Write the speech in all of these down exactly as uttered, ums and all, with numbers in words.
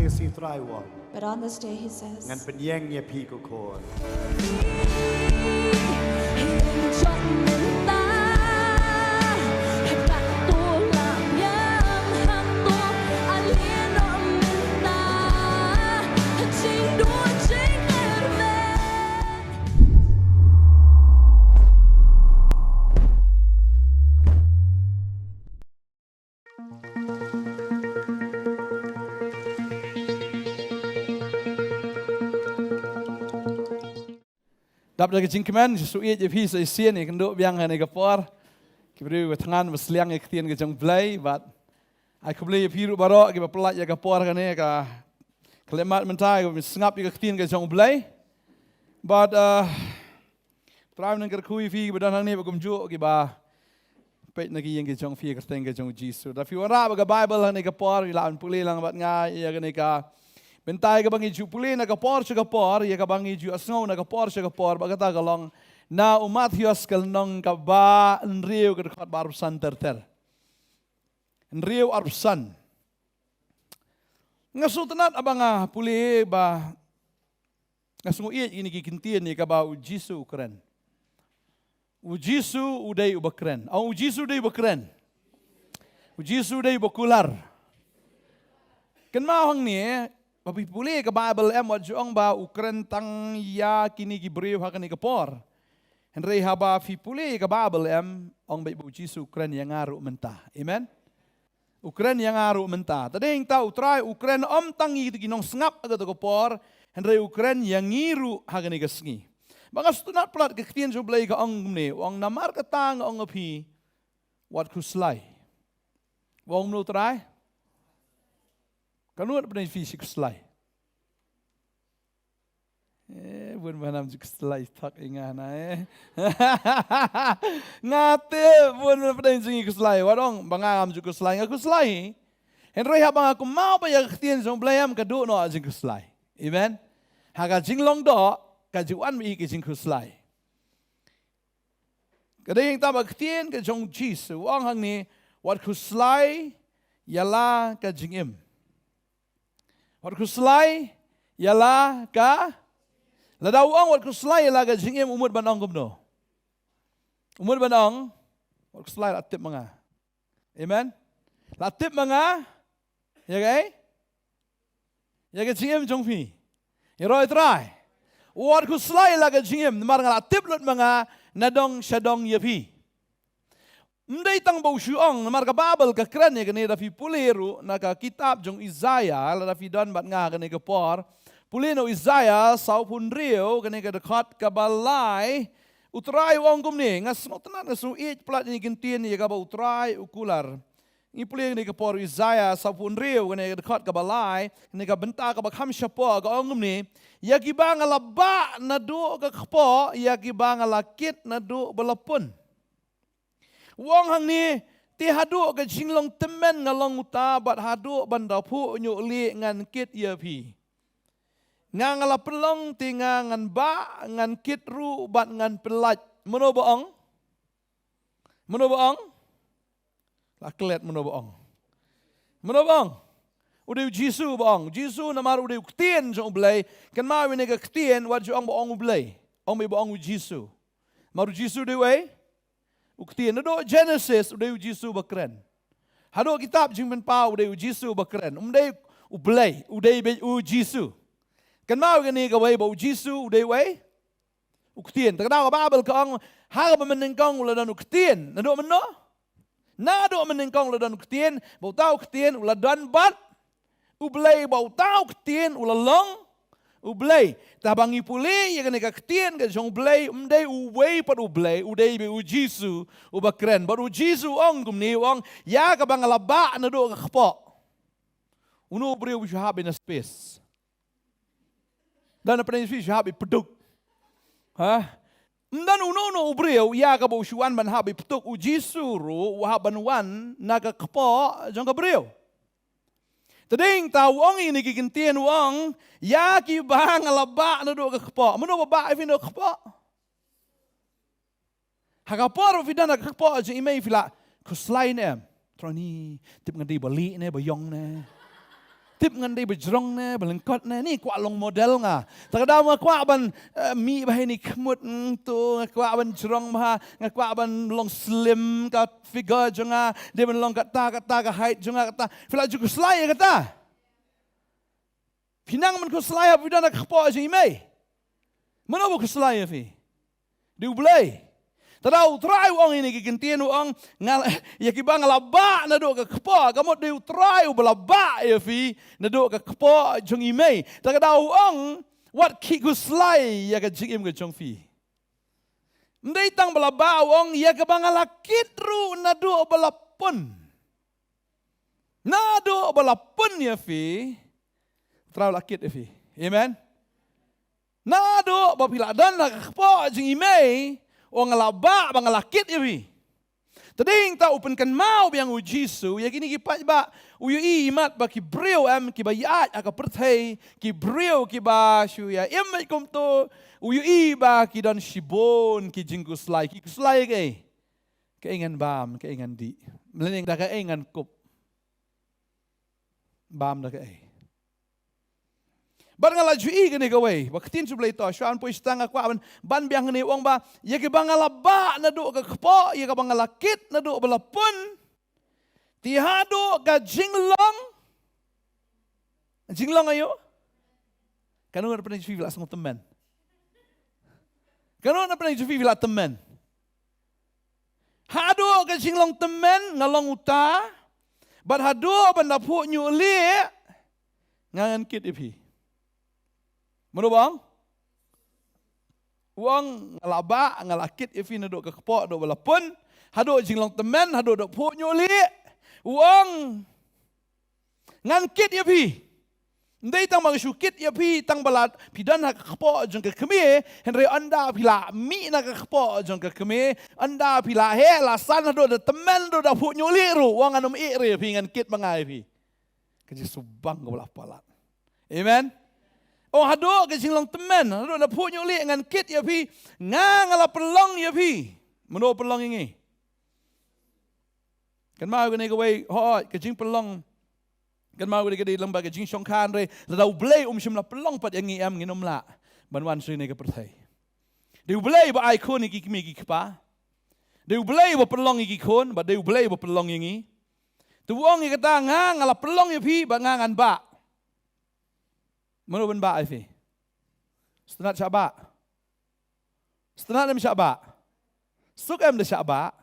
Ka sngi Trai u ong, But on this day, he says, ngan pynïeng ïa phi ko khun. Dap da ka jingkmen, Jisu ïeit ïa phi sa shisien, ïa kynduh biang ha kane ka por. Ki briew ba thngan ba sliang ïa ka ktien ka jong U Blei, bad ai khublei ïa phi ruh baroh kiba pynlait ïa ka por kane ka khyllipmat mynta, kiba sngap ïa ka ktien ka jong U Blei. Bad, uh, Trai un kyrkhu ïa phi kiba don hangne bad kumjuh kiba peit na ki ïing ki jong phi ha ka kyrteng ka jong U Jisu. Da phi wanrah bad ka Baibl hangne ka por, phi lah ban pule lang bad nga ïa kane ka bynta kaba ngi ju pule na ka por sha ka por, ïa kaba ngi ju sngew na ka por sha ka por, bad kata ka long na u Mathaios ka lynnong kaba hynriew ka dkhot ba arphew san ter ter. Hynriew arphew san. Nga sngewtynnat haba nga pule ba nga sngew ïeit ïa kine ki ktien ïa kaba U Jisu u kren. U Jisu u dei uba kren. Ong, U Jisu u dei uba kren. U Jisu u dei uba kular. Kynmaw hangne, ba phi pule ka Baibl em, wat ju ong ba u kren tang ïa kine ki briew ha kane ka por. Hynrei haba phi pule ka Baibl em, ong beit ba U Jisu u kren ïa nga ruh mynta. Amen. U kren ïa nga ruh mynta. Te dei hangta U Trai u kren ym tang ïa kito ki nongsngap ha kato ka por, hynrei u kren ïa ngi ruh ha kane ka sngi. Ba nga sngewtynnat palat ka ktien jong U Blei ka ong kumne, u ong, namar kata nga ong ïa phi, wat khuslai. U ong kumno U Trai? Katno pdeng phi shi khuslai? Eh, bun ba ngam ju khuslai thok ïa nga na, eh. Nga tip bun ba pdeng jong ngi khuslai. Wat ong ba nga ngam ju khuslai, nga khuslai. Hynrei haba nga kynmaw ba ïa ka ktien jong U Blei em, ka duh noh jingkhuslai. Amen. Ha ka jinglong doh ka ju wan beit ka jingkhuslai. Ka dei hangta ba ka ktien ka jong U Jisu u ong hangne, wat khuslai ïa la ka jingim. Wat khuslai ïa la ka. Lada u ong wat khuslai ïa la ka jingim, u mut ban ong kumno? U mut ban ong, wat khuslai, la tip ma nga. Amen. La tip ma nga ïa kaei? Ïa ka jingim jong phi. Ïaroh ïa U Trai. Wat khuslai ïa la ka jingim, namar nga la tip lut ma nga nadong shadong ïa phi. Ym dei tang ba u shu ong, namar ka Baibl ka kren ïa kane. Da phi pule ruh na ka kitab jong Isaïah, lada phi don bad nga ha kane ka por. Pule na u Isaïah sawphew hynriew, kane ka dkhot kaba lai, U Trai u ong kumne, nga sngewtynnat, nga sngew ïeit palat ïa kine ki ktien ïa kaba U Trai u kular. Ngi pule kane ka por, Isaïah sawphew hynriew, kane ka dkhot kaba lai, kane ka bynta kaba kham shapoh, ka ong kumne, ïa kiba nga la bah naduh ka kpoh, ïa kiba nga la kit naduh ba la pun. U ong hangne, te haduh ka jinglong tymmen nga long uta, bad haduh ban da phuh ñiuh lieh ngan kit ïa phi. Nga, nga la pynlong, te nga ngan bah, ngan kit ruh bad ngan pynlait. Mano ba ong? Mano ba ong? La klet mano ba ong. Mano ba ong? U dei U Jisu ba ong. U Jisu namar u dei u ktien jong U Blei. Kynmaw ïa kane ka ktien, wat ju ong ba ong U Blei. Ong beit ba ong U Jisu. Namar U Jisu u dei uei? U ktien. Naduh Genesis u dei U Jisu ba kren. Haduh kitab Jingpynpaw u dei U Jisu ba kren. Um dei U Blei, u dei beit U Jisu. Kynmaw ïa kane kawei ba U Jisu u dei uei? U ktien. Te ka daw ka Baibl ka ong, ha kaba mynnyngkong u la don u ktien. Naduh mynno? Naduh mynnyngkong u la don u ktien, ba uta u ktien u la don bad U Blei, ba uta u ktien u la long U Blei. Te haba ngi pule ïa kane ka ktien ka jong U Blei, ym dei uwei pat U Blei, u dei beit U Jisu uba kren. Bad U Jisu u ong kumne, u ong, ïa kaba nga la bah naduh ka kpoh. Uno u briew u shu hap beit na space? Don na pdeng phi u shu hap beit pduk? Ha? Ym don uno uno u briew ïa kaba u shu wan ban hap beit pduk. U Jisu ruh u hap ban wan na ka kpoh jong ka briew. Te dei hangta u ong ïa kine ki ktien, u ong, ïa kiba nga la bah naduh ka kpoh. Mano ba bah ïa phi naduh ka kpoh? Ha ka por ba phi don ha ka kpoh jong i mei, phi la khuslai ne em? Trai ni, tip nga dei ba lieh ne ba ïong ne. Tip ngan dei ba jrong ne, ba lyngkot ne, ni kwah long model nga. Ta ka daw nga kwah ban, eh, mih bha ïa i khmut, mm, to, nga kwah ban jrong bha, nga kwah ban long slim, ka figure jong nga, dei ban long kata, kata, ka height jong nga, kata. Phi la ju khuslai ïa kata. Phi nang ban khuslai haba phi don ha ka kpoh jong i mei. Mano ba khuslai ïa phi? Dei U Blei. Te da U Trai u ong ïa kine ki ktien, u ong, nga, ïa kiba nga la bah naduh ka kpoh, ka mut dei U Trai uba la bah ïa phi naduh ka kpoh jong i mei. Te ka da u ong, wat khih khuslai ïa ka jingim ka jong phi. Ym dei tang ba la bah, u ong, ïa kaba nga la kit ruh naduh ba la pun. Naduh ba la pun ïa phi, U Trai u la kit ïa phi. Amen. Naduh ba phi la don ha ka kpoh jong i mei, u ong nga la bah ba nga la kit ïa phi. Te dei nangta u pynkynmaw biang U Jisu ïa kine ki paidbah, u ïohi imat ba ki briew em kiba ïaid ha ka pyrthei, ki briew kiba shu ïa im beit kumto, u ïohi ba ki don shibun ki jingkhuslai, ki khuslai kaei? Kaei ngan bam, kaei ngan dih. Mlien da kaei ngan kup. Bam da kaei. Bad nga la ju ïohi kane kawei, ba ka ktien jong U Blei to, shuwa ban poi shata nga kwah ban, ban biang kane, u ong ba, ïa kiba nga la bah naduh ka kpoh, ïa kaba nga la kit naduh ba la pun. Te haduh ka jinglong. Jinglong aïu? Kano na pdeng jong phi la sngewtymmen? Kano na pdeng jong phi la tymmen? Haduh ka jinglong tymmen nga long uta, bad haduh ban da phuh ñiuh lieh nga ngan kit ïa phi. Mano ba ong? U ong nga la bah, nga la kit ïa phi naduh ka kpoh, naduh ba la pun, haduh jinglong tymmen, haduh da phuh ñiuh lieh. U ong ngan kit ïa phi. Ym dei tang ba nga shu kit ïa phi tang ba la phi don ha ka kpoh jong ka kmie, hynrei ynda phi la mih na ka kpoh jong ka kmie, ynda phi la heh la san, haduh da tymmen, haduh da phuh ñiuh lieh ruh, u ong ngan ym ïeh re ïa phi, ngan kit ma nga ïa phi. Ka jingsubang kaba la palat. Amen. Oh, haduh ka jinglong tymmen, haduh da phuh ñiuh lieh ngan kit ïa phi, nga nga la pynlong ïa phi. Mano pynlong ïa ngi? Kynmaw kane kawei, hooid, ka jingpynlong. Kynmaw kane ka dei lyngba ka jingshongkha, hynrei lada U Blei um shym la pynlong pat ïa ngi em, ngin ym lah ban wan sha kane ka pyrthei. Dei U Blei ba ai khun ïa ki kmie ki kpa. Dei U Blei ba pynlong ïa ki khun, bad dei U Blei ba pynlong ïa ngi. Te u ong ïa kata, nga nga la pynlong ïa phi, bad nga ngan bah. Mano ban bah ïa phi? Sngewtynnat shah bah. Sngewtynnat em shah bah? Suk em da shah bah?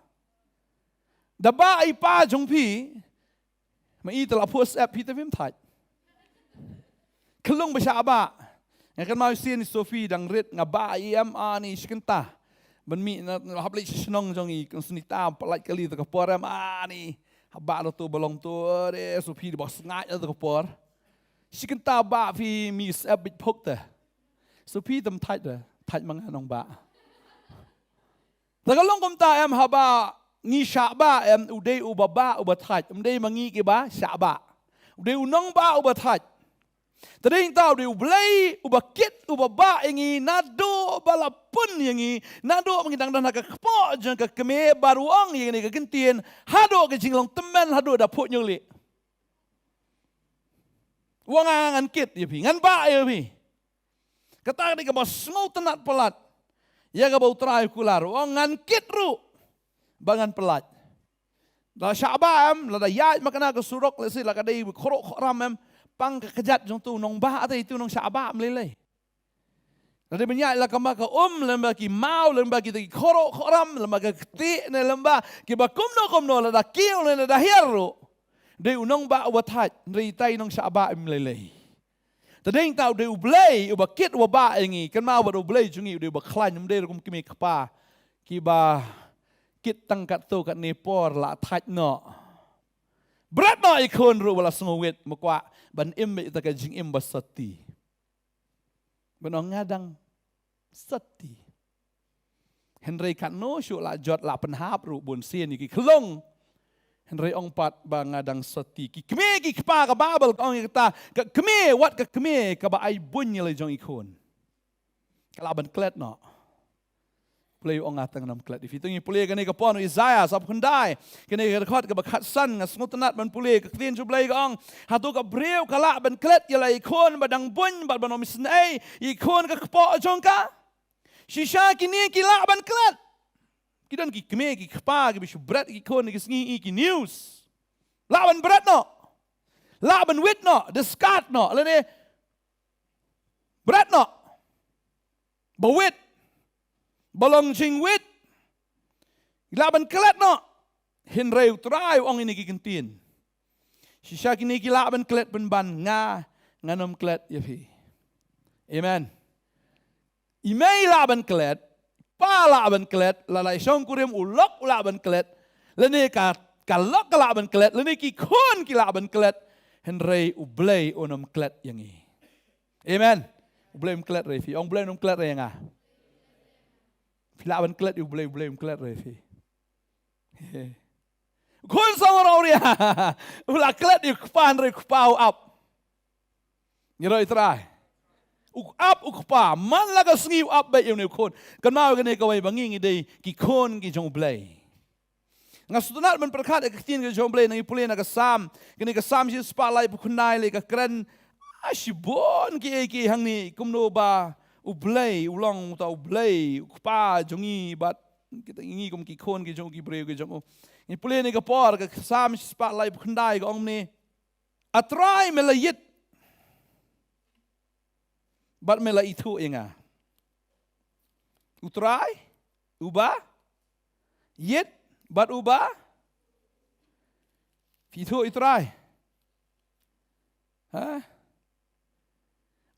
Da bah i pa jong phi, ma i te la phuh syep phi te phim thait. Khlung ba shah bah. Nga kynmaw sien i Sophie dang rit, nga bah i em, ani shi kynta. Ban mih na, na hap leit sha shnong jong i, kong Sunita, pynlait kali te ka por em, ani. Hap bah da to ba long to, re, Sophie da ba sngaid da to ka por. Shi kynta bah phi mih syep bit phuk te. Sophie te ym thait re, thait ma nga nongbah. Te ka long kumta em, haba ngi shah bah em, u dei uba bah uba thait, ym dei ma ngi kiba shah bah. U dei u nongbah uba thait. Te dei nangta u dei U Blei uba kit uba bah ïa ngi naduh ba la pun ïa ngi, naduh ba ngi dang don ha ka kpoh jong ka kmie, bad u ong ïa kane ka kyntien, haduh ka jinglong tymmen, haduh da phuh ñiuh lieh. U ong nga ngan kit ïa phi, ngan bah ïa phi. Kata ka dei kaba sngewtynnat palat ïa kaba U Trai u kular, u ong ngan kit ruh bad ngan pynlait. Lada shah bah em, lada ïaid ma kane ka surok, lehse la ka dei khuruh khuram em, pang ka kjat jong tu nongbah te, tu nongshah bah ym lei lei. Lada ban ïaid la ka ma ka um, lem bad ki maw, lem bad kita ki khuruh khuram, lem bad ka ktieh ne lem bad kiba kumno kumno, lada kiew ne lada hiar ruh, dei u nongbah uba thait, hynrei itai nongshah bah ym lei lei. Te dei nangta u dei U Blei uba kit uba bah ïa ngi, kynmaw ba u Blei jong ngi u dei uba khlaiñ, ym dei ruh kum kmie kpa kiba kit tang katto katne por la thait noh. Bret noh i khun ruh ba la sngewwit, ma kwah ban im beit ïa ka jingim ba sotti. Ban ong nga dang sotti. Hynrei katno shuh la jot la pynhap ruh bun sien ïa ki khlong. Hynrei ong pat ba nga dang sotti. Ki kmie ki kpa, ka Baibl ka ong ïa kata, ka kmie, wat ka kmie kaba ai buiñ ïa la jong i khun, ka lah ban klet noh. Blei u ong nga tang ngam klet ïa phi. Tang ngi pule kane ka por Isaiah, sap khyndai. Kane ka dkhot kaba khatsan, nga sngewtynnat ban pule ka ktien jong Blei ka ong. Hato ka briew ka lah ban klet ïa la i khun ba dang bun bad ban ym isynei ïa i khun ka kpoh jong ka? Shisha kine ki lah ban klet. Ki don ki kmie ki kpa kiba shu bret ïa ki khun ki sngi ïa ki news. Lah ban bret noh. Lah ban wit noh, discard noh. Lane bret noh. Ba wit. Ba long jingwit. Lah ban klet noh. Hynrei u Trai u ong ïa kine ki ktien. Shisha kine ki lah ban klet pynban, nga ngan ym klet ïa phi. Amen. I mei lah ban klet, pa lah ban klet, lada i shongkurim u lok u lah ban klet, lane ka, ka lok ka lah ban klet, lane ki khun ki lah ban klet, hynrei u Blei un ym klet ïa ngi. Amen. U Blei um klet re phi, ong Blei um klet re nga. Phi lah ban klet ïa u Blei, u Blei um klet re phi. Khun song ro ria. U la klet ïa u kpa hynrei u kpa u ap. Ngi roi Trai. U ap u kpa, man la ka sngi u ap bad ïa une u khun. Kynmaw kane kawei ba ngi ngi dei ki khun ki jong u Blei. Nga sngewtynnat ban pyrkhat ïa ka ktien ka jong u Blei na ngi pule na ka Salm. Kane ka Salm shi spah lai phew khyndai lei ka kren. Ah, shibun ki ei ki ei hangne kumno ba u Blei, u long uta u Blei, u kpa jong ngi bad kita ngi kum ki khun ki jong u, ki briew ki jong u. Ngi pule ne ka por ka Salm shi spah lai phew khyndai ka ong ne. A Trai me la ïit. Bad me la ithuh ïa nga. U Trai, uba ïit, bad uba. Phi ithuh ïa u Trai. Ha?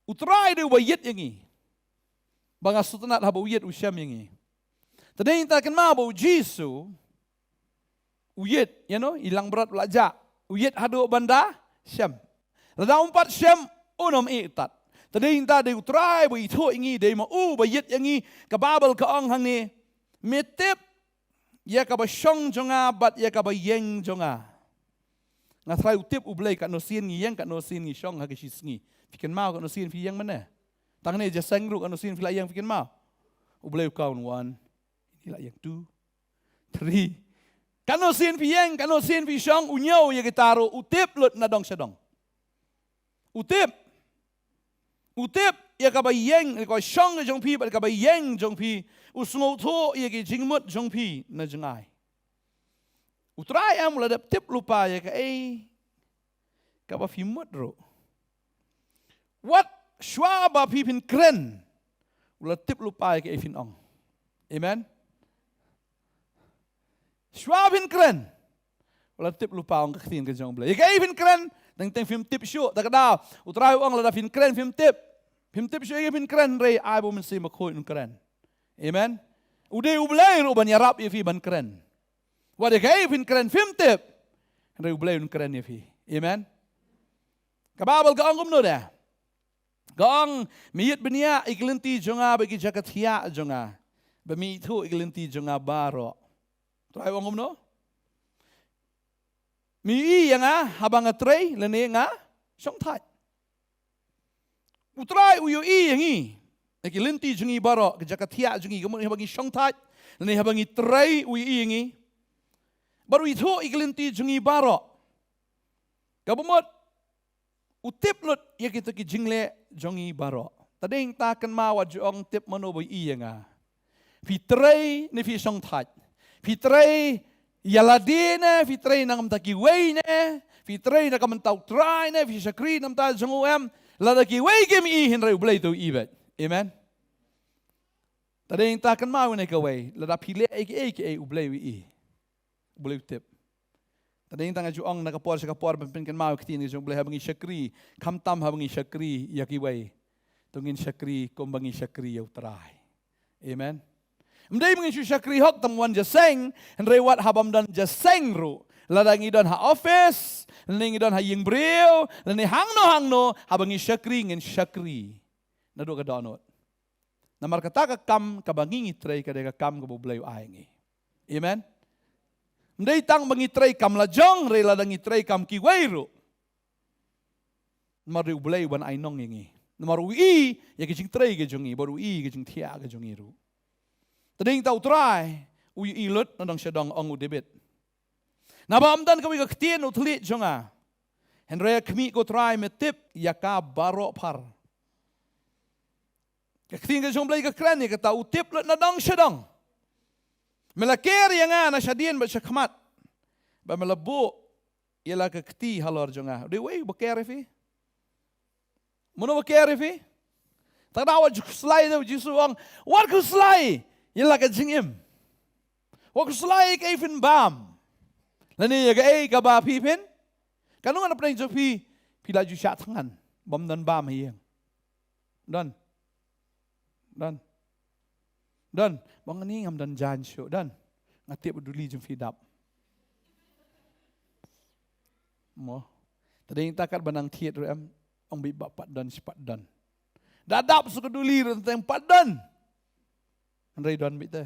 U Trai dei uba ïit ïa ngi. Ba nga sngewtynnat haba u ïit u shem ïa ngi. Te dei ta kynmaw ba u Jisu u ïit, you know, i langbrot la jah. U ïit haduh ban da shem. Lada um pat shem, un ym ïeh tat. Te dei ta dei u Trai ba ithuh ïa ngi, dei ma u ba ïit ïa ngi. Ka Baibl ka ong hangne, me tip ïa kaba shong jong nga bad ïa kaba ïeng jong nga. Nga trai u tip u Blei katno sien ngi ïeng, katno sien ngi shong ha ka shi sngi. Phi kynmaw katno sien phi ïeng mynne? Tang ne ja seng ruh katno sien phi la ïeng, phi kynmaw? U Blei u count one, ini la ïeng two, three. Katno sien phi ïeng, katno sien phi shong, u ñiew ïa kita ruh, u tip lut na dong sha dong. U tip. U tip ïa kaba ïeng, ïa kaba shong jong phi bad kaba ïeng jong phi. U sngewthuh ïa ki jingmut jong phi na jngai. U Trai em u la dep tip lypa ïa kaei kaba phi mut ruh. Wat shuwa ba phi phin kren, u la tip lypa ïa kaei phin ong. Amen. Shuwa phin kren, u la tip lypa, ong ka ktien ka jong u Blei. Ïa kaei phin kren, teng teng phim tip shuh, ta ka daw u Trai u ong lada phin kren phim tip. Phim tip shuh ïa kaei phin kren, hynrei ai ba u Mynsiem Bakhuid un kren. Amen. U dei u Blei ruh ban ïarap ïa phi ban kren. Wat ïa kaei phin kren phim tip, hynrei u Blei un kren ïa phi. Amen. Ka Baibl ka ong kumno de? Ka ong, me ïit bniah ïa ki lynti jong nga bad ki jaka thiah jong nga, ba me ithuh ïa ki lynti jong nga baroh. Trai u ong kumno? Me ïohi ïa nga haba nga trei lane nga shongthait. U Trai u ïohi ïa ngi, ïa ki lynti jong ngi baroh, ki jaka thiah jong ngi, ka mut haba ngi shongthait lane haba ngi trei u ïohi ïa ngi. Bad u ithuh ïa ki lynti jong ngi baroh. Kaba mut u tip lut ïa kita ki jingleh jong ngi baroh. Ta dei ta kynmaw wat ju ong tip mano ba ïohi ïa nga. Phi trei ne phi shongthait? Phi trei ïa lade ne phi trei na ka bynta kiwei ne? Phi trei na ka bynta u Trai ne phi shakri na ka bynta jong u em? Lada kiwei kim ïohi, hynrei u Blei te u ïohi beit. Amen. Ta dei ta kynmaw ne kawei, lada phi leh ei ei ei, u Blei u ïohi. U Blei u tip. Ta dei ta nga ju ong na ka por sha ka por ban pynkynmaw ïa ka ktien ka jong u Blei, haba ngi shakri, khamtam haba ngi shakri ïa kiwei, to ngin shakri kumba ngi shakri ïa u Trai. Amen. Ym dei ba ngin shu shakri hok tang wan jingïaseng, hynrei wat haba ym don jingïaseng ruh, lada ngi don ha office lane ngi don ha ïing briew lane hangno hangno, haba ngi shakri ngin shakri naduh ka dohnud. Namar kata ka kam kaba ngi ngi trei ka dei ka kam kaba u Blei u ai ngi. Amen. Ym dei tang ba ngi trei kam lajong, hynrei lada ngi trei kam kiwei ruh, namar dei u Blei u ban ai nong ïa ngi. Namar u ïohi ïa ka jingtrei ka jong ngi bad u ïohi ïa ka jingthiah ka jong ngi ruh. Dei tang u Trai u ïohi lut na dong sha dong, ong u David. Naba ym don kawei ka ktien u thylliej jong nga, hynrei ha khmih ko Trai me tip ïa ka baroh phar. Ka ktien ka jong u Blei ka kren ïa kata, u tip lut na dong sha dong. Me la ker ïa nga na shadien bad shakhmat, bad me la buh ïa la ka kti halor jong nga. Dei uwei ba ker ïa phi? Mano ba ker ïa phi? Tang da wat khuslai, da u Jisu u ong, wat khuslai ïa la ka jingim. Wat khuslai ïa kaei phin bam, lane ïa kaei kaba phi phin. Katno ngan pynbna jong phi, phi la ju shah thngan bym don bam ha ïing. Don. Don. Don. Ba nga ni ngam don jan shuh. Don. Nga tip u duli jong phi dap. Mo. Tadei ta kat ba nang thied ruh em, ong beit ba pat don shi pat don. Da dap shu ka duli ruh teng pat don. Hynrei don beit te.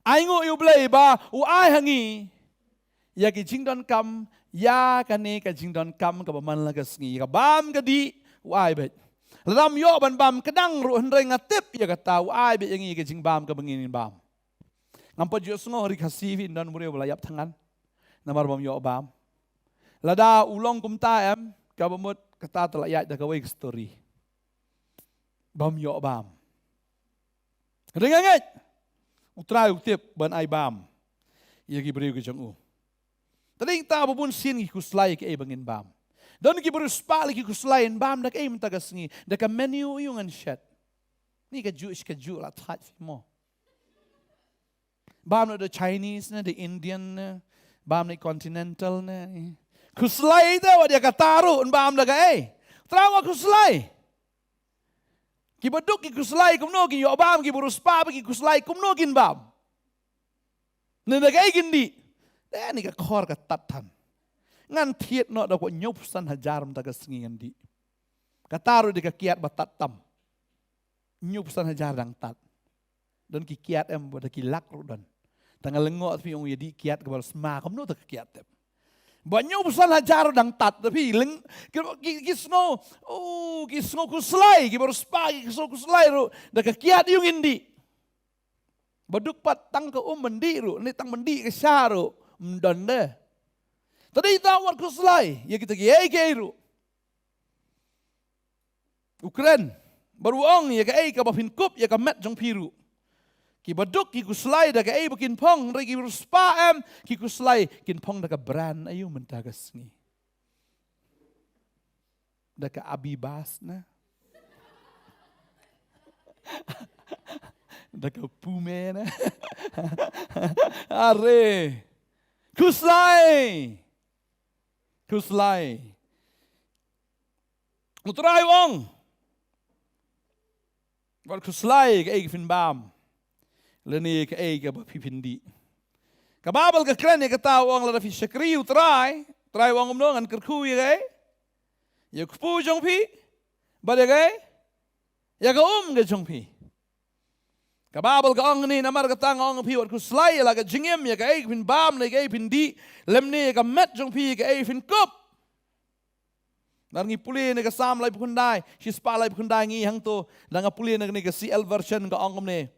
Ai nguh ïa u Blei ba u ai ha ngi ïa ki jingdonkam, ïa kane ka jingdonkam kaba man la ka sngi, ka bam ka dih, u ai beit. Lada ym ïoh ban bam kdang ruh, hynrei nga tip ïa kata, u ai beit ïa ngi ka jingbam kaba ngin bam. Ngam pat ju sngew ri Khasi phi don briew ba la ïap thngan namar bym ïoh bam. Lada u long kumta em, kaba mut kata te la ïaid da kawei ka story. Bym ïoh bam. Ring ngeit. U Trai u tip ban ai bam ïa ki briew ki jong u. Tadei ta ba bun sien ki khuslai ïa kaei ba ngin bam. Don ki briew spah la ki khuslai, yn bam da kaei mynta ka sngi? Da ka menu ïa u ngan shet. Ni ka juh shi ka juh la thait phi mo. Bam na da Chinese ne, da Indian ne, bam na continental ne. Khuslai te wat ïa kata ruh yn bam da kaei? Trai wat khuslai. Kiba duk ki khuslai kumno kin ïoh bam, kiba riewspah bad ki khuslai kumno kin bam? Ne da kaei kin dih? Dei ni ka khor ka tat than. Ngan thied noh da kwah hynñiewphew san hajar mynta ka sngi ngan dih. Kata ruh dei ka kiad ba tat tam. Hynñiewphew san hajar dang tat. Don ki kiad em ba da ki lak ruh don. Tang nga lyngngoh phi ong ïa dih kiad kaba sma kumno ta ka kiad te. Ba hynñiewphew san hajar ruh dang tat, da phi leng, ki, ki, ki sngew, oh, ki sngew khuslai, kiba riewspah ki sngew khuslai ruh da ka kiad ïa u ngin dih. Ba duk pat tang ka um ban dih ruh, ne tang ban dih ka sha ruh ym don de. Tadei ta wat khuslai ïa kita kiei kiei ruh. U kren bad u ong ïa kaei kaba phin kup ïa ka met jong phi ruh. Kiba duk ki khuslai da kaei ba kin phong, hynrei ki riewspah em, ki khuslai kin phong da ka brand aïu mynta ka sngi? Da ka Abibas na? Da ka Puma na? Are. Khuslai. Khuslai. U Trai u ong, wat khuslai kaei ka phin bam, lane kaei kaba phi phin dih. Ka Baibl ka kren ïa kata, u ong lada phi shakri U Trai, U Trai u ong kumno? Ngan kyrkhu ïa kaei? Ïa u kpu jong phi. Bad ïa kaei? Ïa ka um ka jong phi. Ka Baibl ka ong ni, namar kata nga ong ïa phi, wat khuslai ïa la ka jingim, ïa kaei ka phin bam, ne kaei phin dih, lymne ïa ka met jong phi, ïa kaei phin kup. Nar ngi pule na ka Salm laiphew khyndai, shispah laiphew khyndai ngi hangto, da nga pule na kane ka C L version ka ong kumne.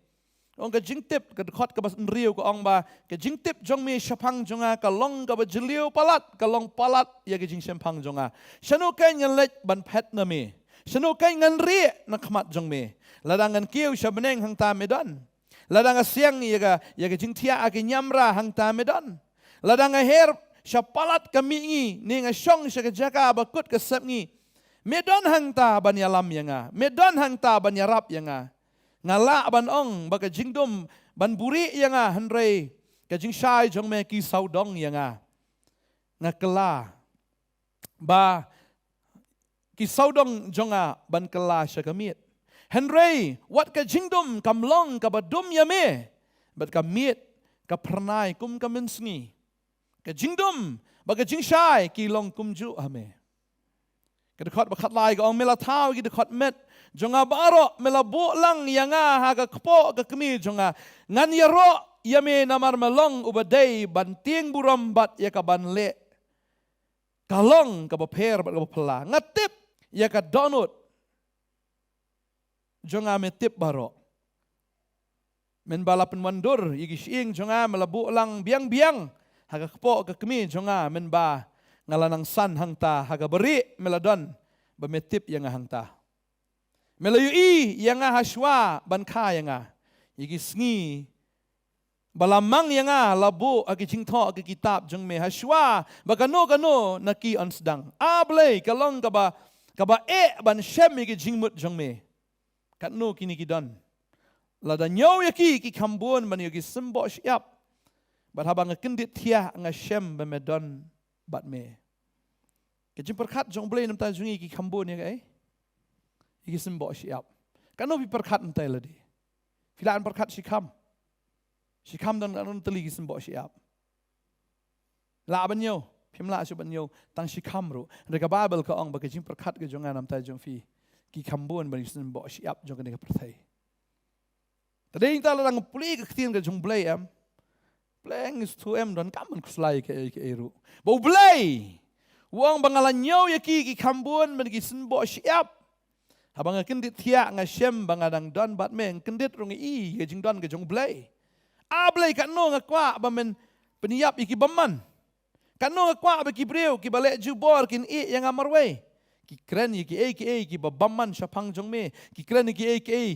Ong ka jingtip, ka dkhot kaba hynriew ka ong ba, ka jingtip jong me shaphang jong nga ka long kaba jylliew palat, ka long palat ïa ka jingshemphang jong nga. Shano kein ngan leit ban phet na me? Shano kein ngan rieh na khmat jong me? Lada ngan kiew sha bneng hangta me don. Lada nga siang ïa ka, ïa ka jingthiah ha ki niamra hangta me don. Lada nga her sha palat ka mihngi, ne nga shong sha ka jaka ba kut ka sepngi, me don hangta ban ïalam ïa nga, me don hangta ban ïarap ïa nga. Nga lah ban ong ba ka jingdum ban buhrieh ïa nga, hynrei ka jingshai jong me ki sawdong ïa nga. Nga kylla ba ki sawdong jong nga ban kylla sha ka miet. Hynrei wat ka jingdum kam long kaba dum ïa me, bad ka miet ka phyrnai kum ka mynsngi. Ka jingdum bad ka jingshai ki long kumjuh ha me. Ka dkhot ba khatlai ka ong, me la thaw ïa ki dkhot met jong nga baroh, me la buh lang ïa nga ha ka kpoh ka kmie jong nga. Ngan ïaroh ïa me namar me long uba dei ban tieng burom bad ïa ka ban leh. Ka long kaba pher bad kaba phylla. Nga tip ïa ka dohnud jong nga me tip baroh. Mynba la pynwandur ïa ki shyieng jong nga, me la buh lang biang biang ha ka kpoh ka kmie jong nga, mynba nga la nang san hangta, ha kaba rieh me la don ba me tip ïa nga hangta. Me la ïohi ïa nga ha shuwa ban kha ïa nga. Ïa ki sngi ba la mang ïa nga la buh ha ki jingthoh ki kitab jong me ha shuwa ba kano kano na ki yn sdang. A Blei, ka long kaba, kaba eh ban shem ïa ki jingmut jong me. Katno kine ki don. Lada ñiew ïa ki, ki kham bun ban ïa ki symboh shyiap. Bad haba nga kyndit thiah nga shem ba me don bad me. Ka jingpyrkhat jong U Blei namar jong ngi, ki kham bun ïa kaei? Ïa ki symboh shyiap. Katno phi pyrkhat mynta lade? Phi lah ban pyrkhat shikham? Shikham don katno tylli ki symboh shyiap? Lah ban ñiew? Phim lah shuh ban ñiew tang shikham ruh. Hynrei ka Baibl ka ong ba ka jingpyrkhat ka jong nga namar jong phi, ki kham bun ban ïa ki symboh shyiap jong kane ka pyrthei. Te dei ngi ta la dang pule ka ktien ka jong U Blei em. Pleng, ngi sngewthuh em, donkam ban khuslai kaei kaei ruh. Ba U Blei u ong ba nga la ñiew ïa ki, ki kham bun ban ïa ki symboh shyiap. Haba nga kyndit thiah nga shem ba nga dang don bad me, nga kyndit ruh nga i ïa ka jingdon ka jong U Blei. A Blei, katno nga kwah ba men pynïap ïa ki bymman. Katno nga kwah ba ki briew kiba leh jubor kin ïeh ïa nga marwei. Ki kren ïa kiei kiei kiba bymman shaphang jong me. Ki kren ïa kiei kiei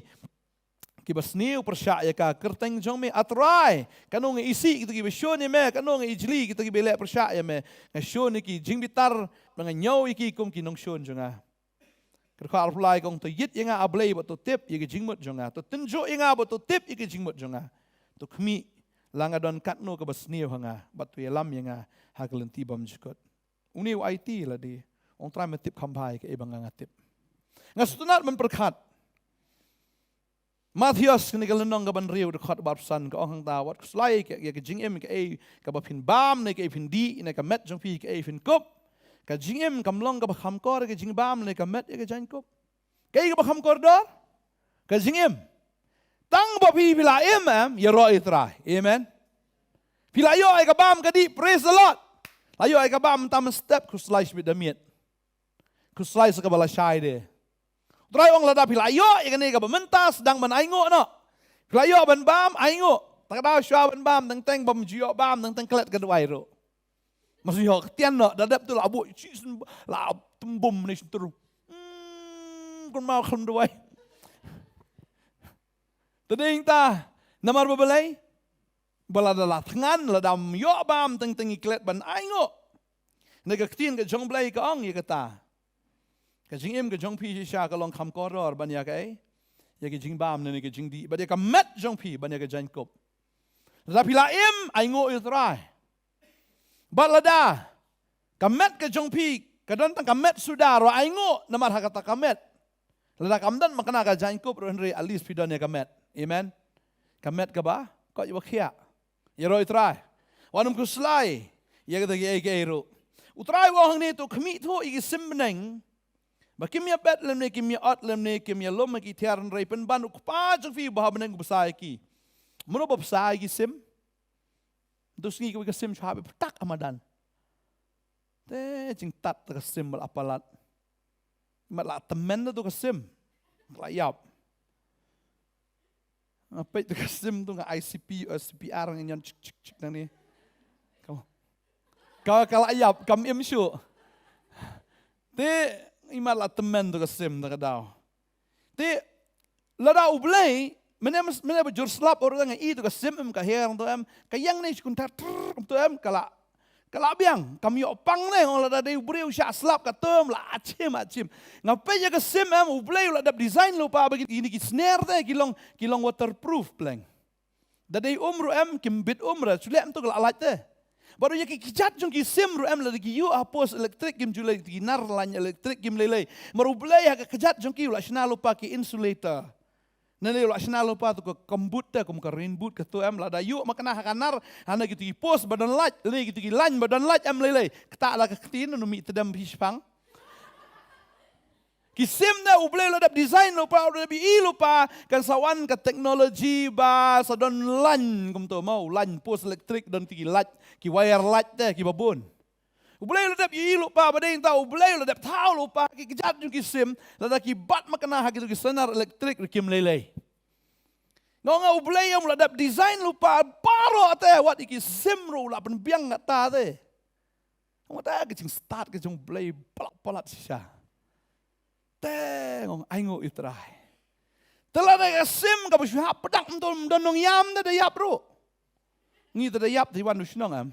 kiba sniew pyrshah ïa ka kyrteng jong me. A Trai, katno nga isih kito kiba shun ïa me, katno nga ijli kito kiba leh pyrshah ïa me. Nga shun ïa ki jingbitar, ba nga ñiew ïa ki kum ki nongshun jong nga. Ka dkhot arphew lai ka ong, to ïit ïa nga A Blei bad to tip ïa ka jingmut jong nga. To tynjuh ïa nga bad to tip ïa ka jingmut jong nga. To khmih la nga don katno kaba sniew ha nga, bad to ïalam ïa nga ha ka lynti bymjukut. Une u aiti lade, ong, Trai, me tip kham bha ïa kaei ba nga nga tip. Nga sngewtynnat ban pyrkhat Mathaios kane ka lynnong kaba hynriew, dkhot ba arphew san, ka ong hangta, wat khuslai ïa ka, ïa ka jingim, kaei kaba phin bam ne kaei phin dih, ne ka met jong phi kaei phin kup. Ka jingim kam long kaba kham kor ïa ka jingbam ne ka met ïa ka jaiñkup. Kaei kaba kham kordor? Ka jingim. Tang ba phi, phi la im em, ïaroh ïa U Trai. Amen. Phi la ïoh ïa ka bam ka dih, praise the Lord. La ïoh ïa ka bam, tam step, khuslai shibit da miet. Khuslai sa kaba lashai de. U Trai u ong, lada phi la ïoh ïa kane kaba mynta, sdang ban ainguh noh. Phi la ïoh ban bam, ainguh. Te ka daw shuwa ban bam, teng teng bym ju ïoh bam, teng teng klet ka dawai ruh. Mas ïoh ktien noh, da dep tu la buh, shi syn, la tymbum ne shyntur. Hmm, kynmaw khlem dawai. Te dei nangta, namar ba balei? Ba lada la thngan, lada ym ïoh bam, teng teng i klet ban ainguh. Ne ka ktien ka jong U Blei ka ong ïa kata. Ka jingim ka jong phi shisha ka long kham kordor ban ïa kaei? Ïa ka jingbam ne, ne ka jingdih. Bad ïa ka met jong phi ban ïa ka jaiñkup. Lada phi la im, ainguh ïa U Trai. Bad lada ka met ka jong phi ka don tang ka met suda ruh, ainguh namar ha kata ka met. Lada kam don makna ka jaiñkup ruh, hynrei at least phi don ïa ka met. Amen. Ka met kaba koit ba khiah. Ïaroh ïa U Trai. Wat nym khuslai ïa kita kiei kiei ruh. U Trai u ong hangne, to khmih thuh ïa ki sim bneng, ba kim ïa bet lymne kim ïa ot lymne kim ïa lum ha ki thiar, hynrei pynban U Kpa jong phi uba ha bneng u bsa ïa ki. Mano ba bsa ïa ki sim? Te sngi kawei ka sim shu hap beit pyrthak ha madan. Te jingtat te ka sim ba la palat. Mat la tymmen te ka sim. La ïap. Nga peit te ka sim tu nga ai C P, eh, C P R, nga ñion chik chik chik nangne. Ka, ka, ka la ïap, kam im shuh. Te i mat la tymmen te ka sim te ka daw. Te lada U Blei, mynne, mynne ba jur slap, ong ruh nga i tu ka sim em, ka her tu em, ka ïeng ne shi kynta, trrr, tu em, ka la, ka la biang, kam ïoh pang ne, ong, lada dei u briew shah slap ka term la, achim, achim. Nga peit ïa ka sim em, U Blei u la dep design lypa ba kine ki snare te ki long, ki long waterproof pleng. Da dei um ruh em, kim bit um ruh, shu leh em tu ka la lait te. Bad ruh ïa ki kjat jong ki sim ruh em, lada ki ïuh ha post elektrik kim ju lei, ki nar lain elektrik kim lei lei. Namar U Blei ha ka kjat jong ki u la shna lypa ki insulator. Nangne u la shna lypa tu ka kambut te, kum ka rainboot ka tu em, lada ïuh makna ha ka nar, hana kitu ki post ba don lait, lane kitu ki lain ba don lait em lei lei. Kata la ka ktien, nanu mih tdem phi shipang. Ki sim ne U Blei u la dep design lypa, u la dep i lypa, kan sa wan ka technology ba sa don lain kumto mo, lain post elektrik, don ki light, ki wire light te, ki babun. U Blei u la dep i lypa, ba dei nangta U Blei u la dep thaw lypa, ki kjat jong ki sim, lada ki bat makna ha kitu ki sonar elektrik ruh kim lei lei. Nga ong nga, U Blei em u la dep design lypa baroh te, wat ïa ki sim ruh u la pynbiang kata te. Nga ong te ka jingstad ka jong U Blei palat palat shisha. Te nga ong ainguh ïa U Trai. Te lada ka sim kaba shu hap pdeng mynta ym don nongïam te da ïap ruh. Ngi te da ïap te wan u shnong em.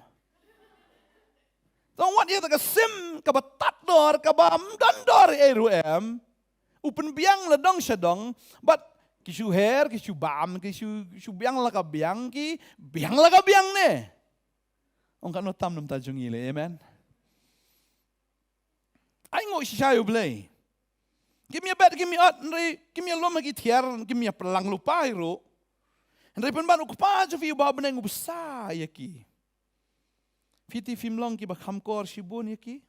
Tang wat ïa ka sim kaba tad dor, kaba ym don dor ei ruh em. U pynbiang la dong sha dong, bad ki shu her, ki shu bam, ki shu, shu biang la ka biang, ki biang la ka biang ne. Ong katno tam na bynta jong ngi lei, amen. Ainguh shisha ïa U Blei. Kim ïa bet, kim ïa ot, hynrei kim ïa lum ha ki thiar, kim ïa pynlang lypa hi ruh. Hynrei pynban U Kpa jong phi uba ha bneng u bsa ïa ki. Phi te phim long kiba kham kor shibun ïa ki.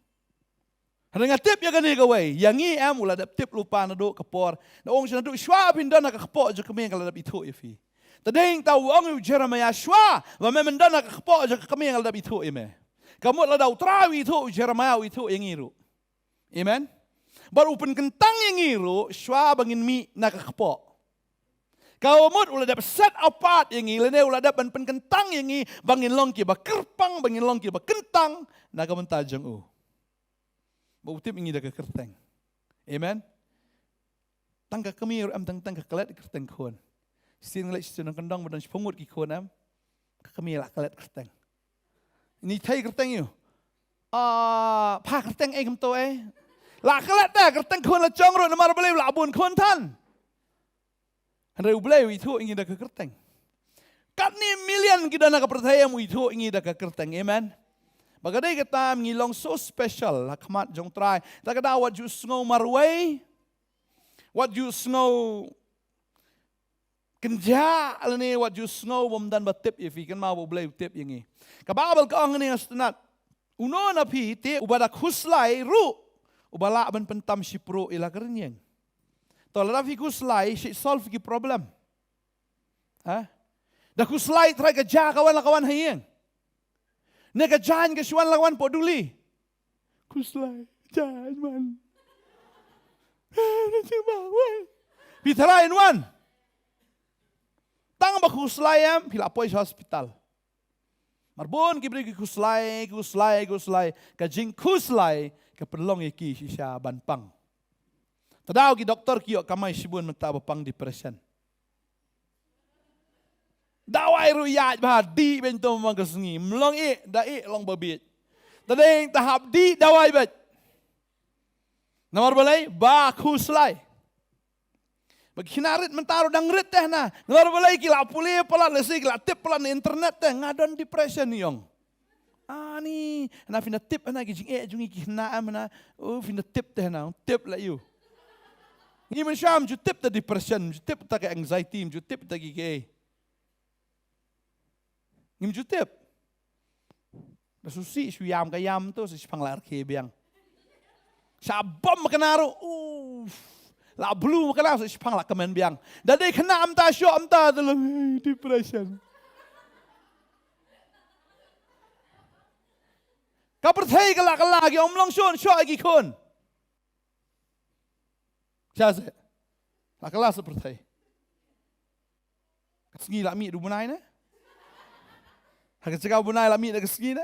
Hynrei nga tip ïa kane kawei, ïa ngi em u la dep tip lypa naduh ka por. Na ong sha naduh shuwa phin don ha ka kpoh jong ka kmie nga la dep ithuh ïa phi. Te dei nangta u ong ïa u Jeremiah, shuwa ba me men don ha ka kpoh jong ka kmie nga la dep ithuh ïa me. Ka mut lada U Trai u ithuh ïa u Jeremiah, u ithuh ïa ngi ruh. Amen. Bad u pynkyntang ïa ngi ruh shuwa ba ngin mih na ka kpoh. Ka mut u la dep set apart ïa ngi, lane u la dep ban pynkyntang ïa ngi ba ngin long kiba kyrpang, ba ngin long kiba kyntang na ka bynta jong u. Ba u tip ïa ngi da ka kyrteng. Amen. Tang ka kmie ruh em tang, tang ka klet kyrteng khun. Sien leh sien nongkyndong ba don shiphew ngut ki khun em. Ka kmie la klet kyrteng. Ngi thei kyrteng ïa u. Ah, pha kyrteng ei kumto ei. La klet da kyrteng khun la jong ruh namar Blei la bun khun than. Hynrei U Blei u ithuh ïa ngi da ka kyrteng. Katne million ki don ha ka pyrthei em u ithuh ïa ngi da ka kyrteng. Amen. Ba ka dei kata ngi long so special ha khmat jong U Trai. Ta ka daw wat ju sngew marwei. Wat ju sngew kynjah lane wat ju sngew bym don ba tip ïa phi, kynmaw ba U Blei u tip ïa ngi. Ka Baibl ka ong hangne ha sngewtynnat. Uno na phi te uba da khuslai ruh uba lah ban pyntam shipruh ïa la ka rynïeng. To lada phi khuslai shi solve ki problem. Ha? Da khuslai trai ka ja ka wan la ka wan ha ïing. Ne ka jaiñ ka shu wan la ka wan po duli. Khuslai, jaiñ wan. Phi trai wan. Tang ba khuslai em, phi la poi sha hospital. Mar bun ki briew ki khuslai, khuslai, khuslai. Ka jingkhuslai ka pynlong ïa ki shisha ban pang. Te daw ki doktor ki ïoh kamai shibun mynta ba pang depression. Dawai ruh ïaid bha, dih beiñ to man ka sngi. Mlong ih, da ih long ba bieit. Te dei ta hap dih dawai beit. Namar balei, ba khuslai. Ba ki khynnah rit mynta ruh dang rit te hana. Namar balei ki la pule palat lehse ki la tip palat na internet te nga don depression ïong. Ani, hana phin da tip hana ki jingeh jong ngi ki khynnah em hana. Oh, phin da tip te hana, tip la ïu. Ngi mynshuwa ym ju tip te depression, ym ju tip te ka anxiety, ym ju tip te ki kiei. Ngim ju tip. Da shu sih shu ïam ka ïam to shu shipang la rkhie biang. Sha bom ka na ruh. Uf. La blue ka na shu shipang la kmen biang. Da dei khynnah mynta shuh mynta te long, hey, depression. Ka pyrthei ka la ka la ki ong mlong shun shuh ki khun. Sha se. La ka la sa pyrthei. Ka sngi la mih da u bnai ne? Ha ka jaka u bnai la mih da ka sngi ne?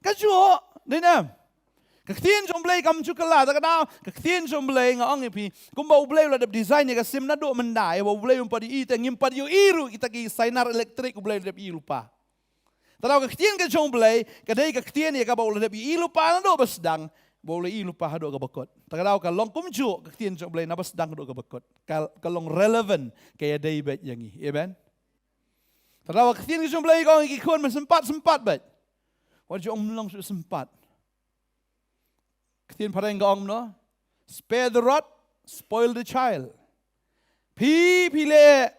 Ka juh, dei ne? Ka ktien jong Blei kam ju kylla, ta ka daw, ka ktien jong Blei nga ong ïa phi, kumba U Blei u la dep design ïa ka sim naduh mynta, ïa ba U Blei um pat ïohi te ngim pat ïohi ruh kita ki sainar elektrik U Blei u la dep ïohi lypa. Ta ka daw ka ktien ka jong U Blei, ka dei ka ktien ïa kaba u la dep ïohi lypa naduh ba sdang, ba u la ïohi lypa haduh kaba kut. Ta ka daw ka long kumjuh ka ktien jong U Blei na ba sdang haduh kaba kut. Ka, ka long relevant, ka ïadei beit ïa ngi. Amen. Ta ka daw ka ktien ka jong U Blei ka ong ïa ki khun ban sympat, sympat beit. Wat ju ong mlong shu sympat. Ka ktien phareng ka ong no. Spare the rod, spoil the child. Phi, phi leh,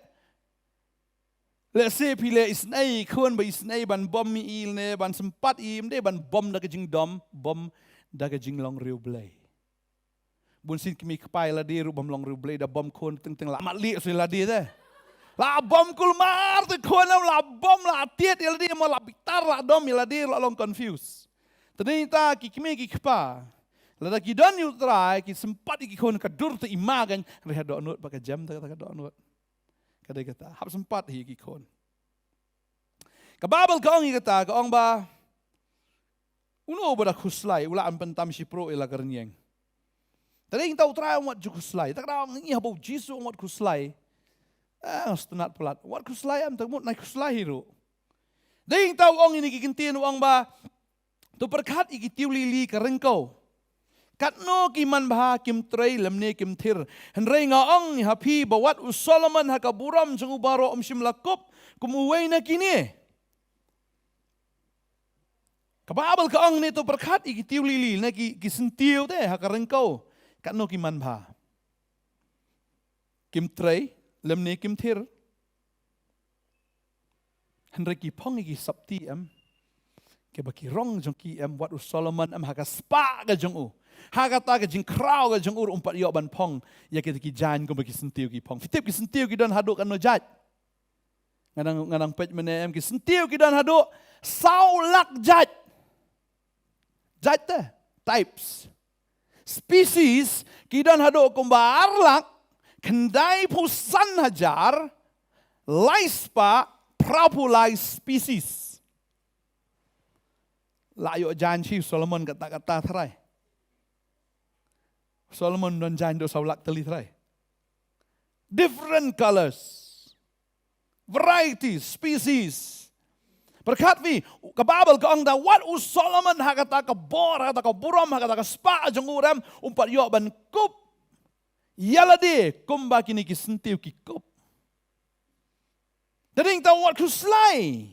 lehse phi leh isynei khun ba isynei ban bom ïa i ne ban sympat ïa i, ym dei ban bom da ka jingdom, bom da ka jinglong riewblei. Bun sien kmie kpa ïa lade ruh bym long riewblei, da bom khun teng teng la mat lieh sha ïa lade te. La bom kulmar te khun, la bom la tied ïa lade, mo la bitar la dom ïa lade, la long confuse. Te dei ta ki kmie ki kpa, lada ki don ïa U Trai, ki sympat ïa ki khun ka dur te i ma kan, hynrei ha dohnud ba ka jem te ka dohnud. Ka dei kata, hap sympat hi ki khun. Ka Baibl ka ong hi kata, ka ong ba uno uba da khuslai u lah ban pyntam shipruh ïa la ka rynïeng. Te dei ta u Trai ong wat ju khuslai. Ta ka da ong ngi haba u Jisu ong wat khuslai. Ah, stunat palat. Wat khuslai em, ta mut nai khuslai hi ruh. Dei ta u ong ïa kine ki ktien u ong ba to pyrkhat ïa ki tiew lili ka ryngkew. Katno ki manbha kim trei lymne kim thir. Hynrei nga ong ha phi ba wat u Solomon ha ka burom jong u baroh um shym la kup kum uwei na kine. Ka Baibl ka ong ne to pyrkhat ïa ki tiew lili ne ki, ki syntiew te ha ka ryngkew. Katno ki manbha. Kim trei lymne kim thir. Hynrei ki phong ïa ki sopti em. Kiba ki rong jong ki em, wat u Solomon em ha ka spah ka jong u. Ha kata ka jingkhraw ka jong u ruh um pat ïoh ban phong ïa kita ki jaiñ kumba ki syntiew ki phong. Phi tip ki syntiew ki don haduh katno jait? Nga dang, nga dang peit mynne em, ki syntiew ki don haduh saw lak jait. Jait te, types. Species ki don haduh kumba ar lak khyndai phew san hajar lai spah phra phew lai species. La ïoh jaiñ shi Solomon kata kata trai. Solomon don jaiñ duh saw lak tylli trai. Different colors. Varieties, species. Pyrkhat phi, ka Baibl ka ong da wat u Solomon ha kata ka bor, ha kata ka burom, ha kata ka spah jong u rem, um pat ïoh ban kup ïa lade kumba kine ki syntiew ki kup. Te dei ta wat khuslai.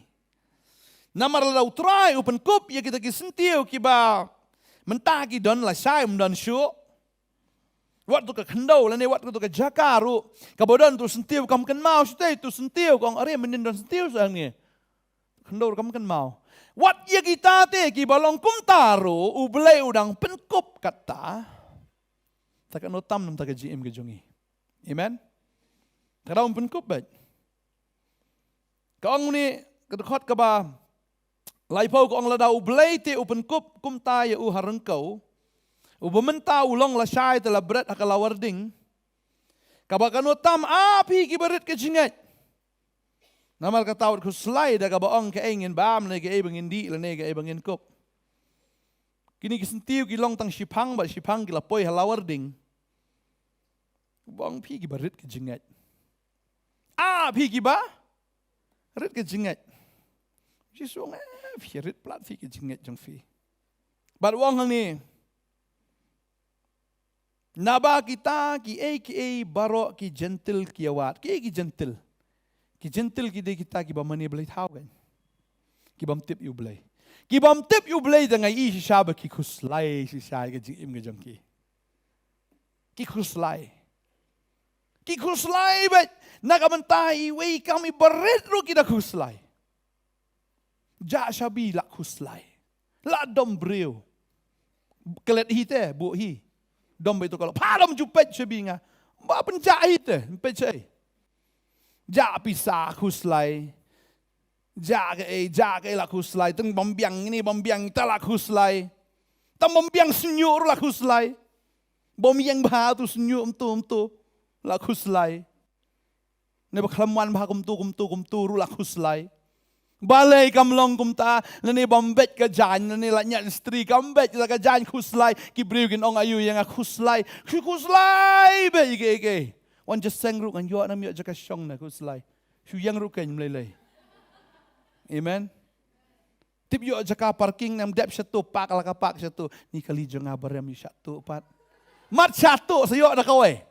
Namar lada u Trai u pynkup ïa kita ki syntiew kiba mynta ki don lashai um don shuh. Wat tu ka khyndew lane wat tu ka jaka ruh kaba don tu syntiew kam kynmaw shuh te tu syntiew kong are mynnin don syntiew sa ngi. Khyndew ruh kam kynmaw. Wat ïa kita te kiba long kumta ruh u Blei u dang pynkup kata. Ta ka no tam nam ta ka jingim ka jong ngi. Amen. Ka dang pynkup bad. Ka ong ni ka dkhot kaba laiphew ka ong lada u Blei te u pynkup kumta ïa u ha ryngkew. Uba mynta u long lashai te la bret ha ka lawar ding. Kaba kano tam ap hi kiba rit ka jingngeit. Namar kata wat khuslai da kaba ong kaei ngin bam ne kaei ba ngin dih lane kaei ba ngin kup. Kine ki syntiew ki long tang shiphang bad shiphang ki la poi ha lawar ding. Ba ong phi kiba rit ka jingngeit. Ah, phi kiba rit ka jingngeit. Jisu ong eh, phi rit palat phi ka jingngeit jong phi. Bad u ong hangne. Naba kita kiei kiei baroh ki jentil ki ïawad. Kiei ki jentil? Ki jentil ki dei kita kiba mane blei thaw kan. Kibym tip ïa u Blei. Kibym tip ïa u Blei da ngi i shisha ba ki khuslai shisha ka jingim ka jong ki. Ki khuslai. Ki khuslai bad na ka bynta iwei i kam iba rit ruh ki da khuslai. Jah shabi la khuslai. La dom briew. Klet hi te, buh hi. Dom ba ito ka la. Pha dom ju peit shabi nga. Ba pynjah hi te, peit shai. Jah pisa khuslai. Jah kaei, jah kaei la khuslai. Tang bym biang ini, bym biang ta la khuslai. Tang bym biang shñiuh ruh la khuslai. Bym ïeng bha tu shñiuh mtu mtu la khuslai. Ne ba khlem wan bha kumtu, kumtu, kumtu ruh la khuslai. Balei kam long kumta, lane bym beit ka jaiñ, lane la ñiad stri kam beit la ka jaiñ khuslai, ki briew kin ong aïu ïa nga khuslai, khu khuslai beit ïa kiei kiei. Wan jingïaseng ruh ngan ïoh nam ïoh jaka shong na khuslai. Shu ïeng ruh kein mlei lei. Amen. Tip ïoh jaka parking nam dep shatu park la ka park shatu. Ni kali jong nga ba rem ïa shatu pat. Mat shatu sa ïoh da kawei.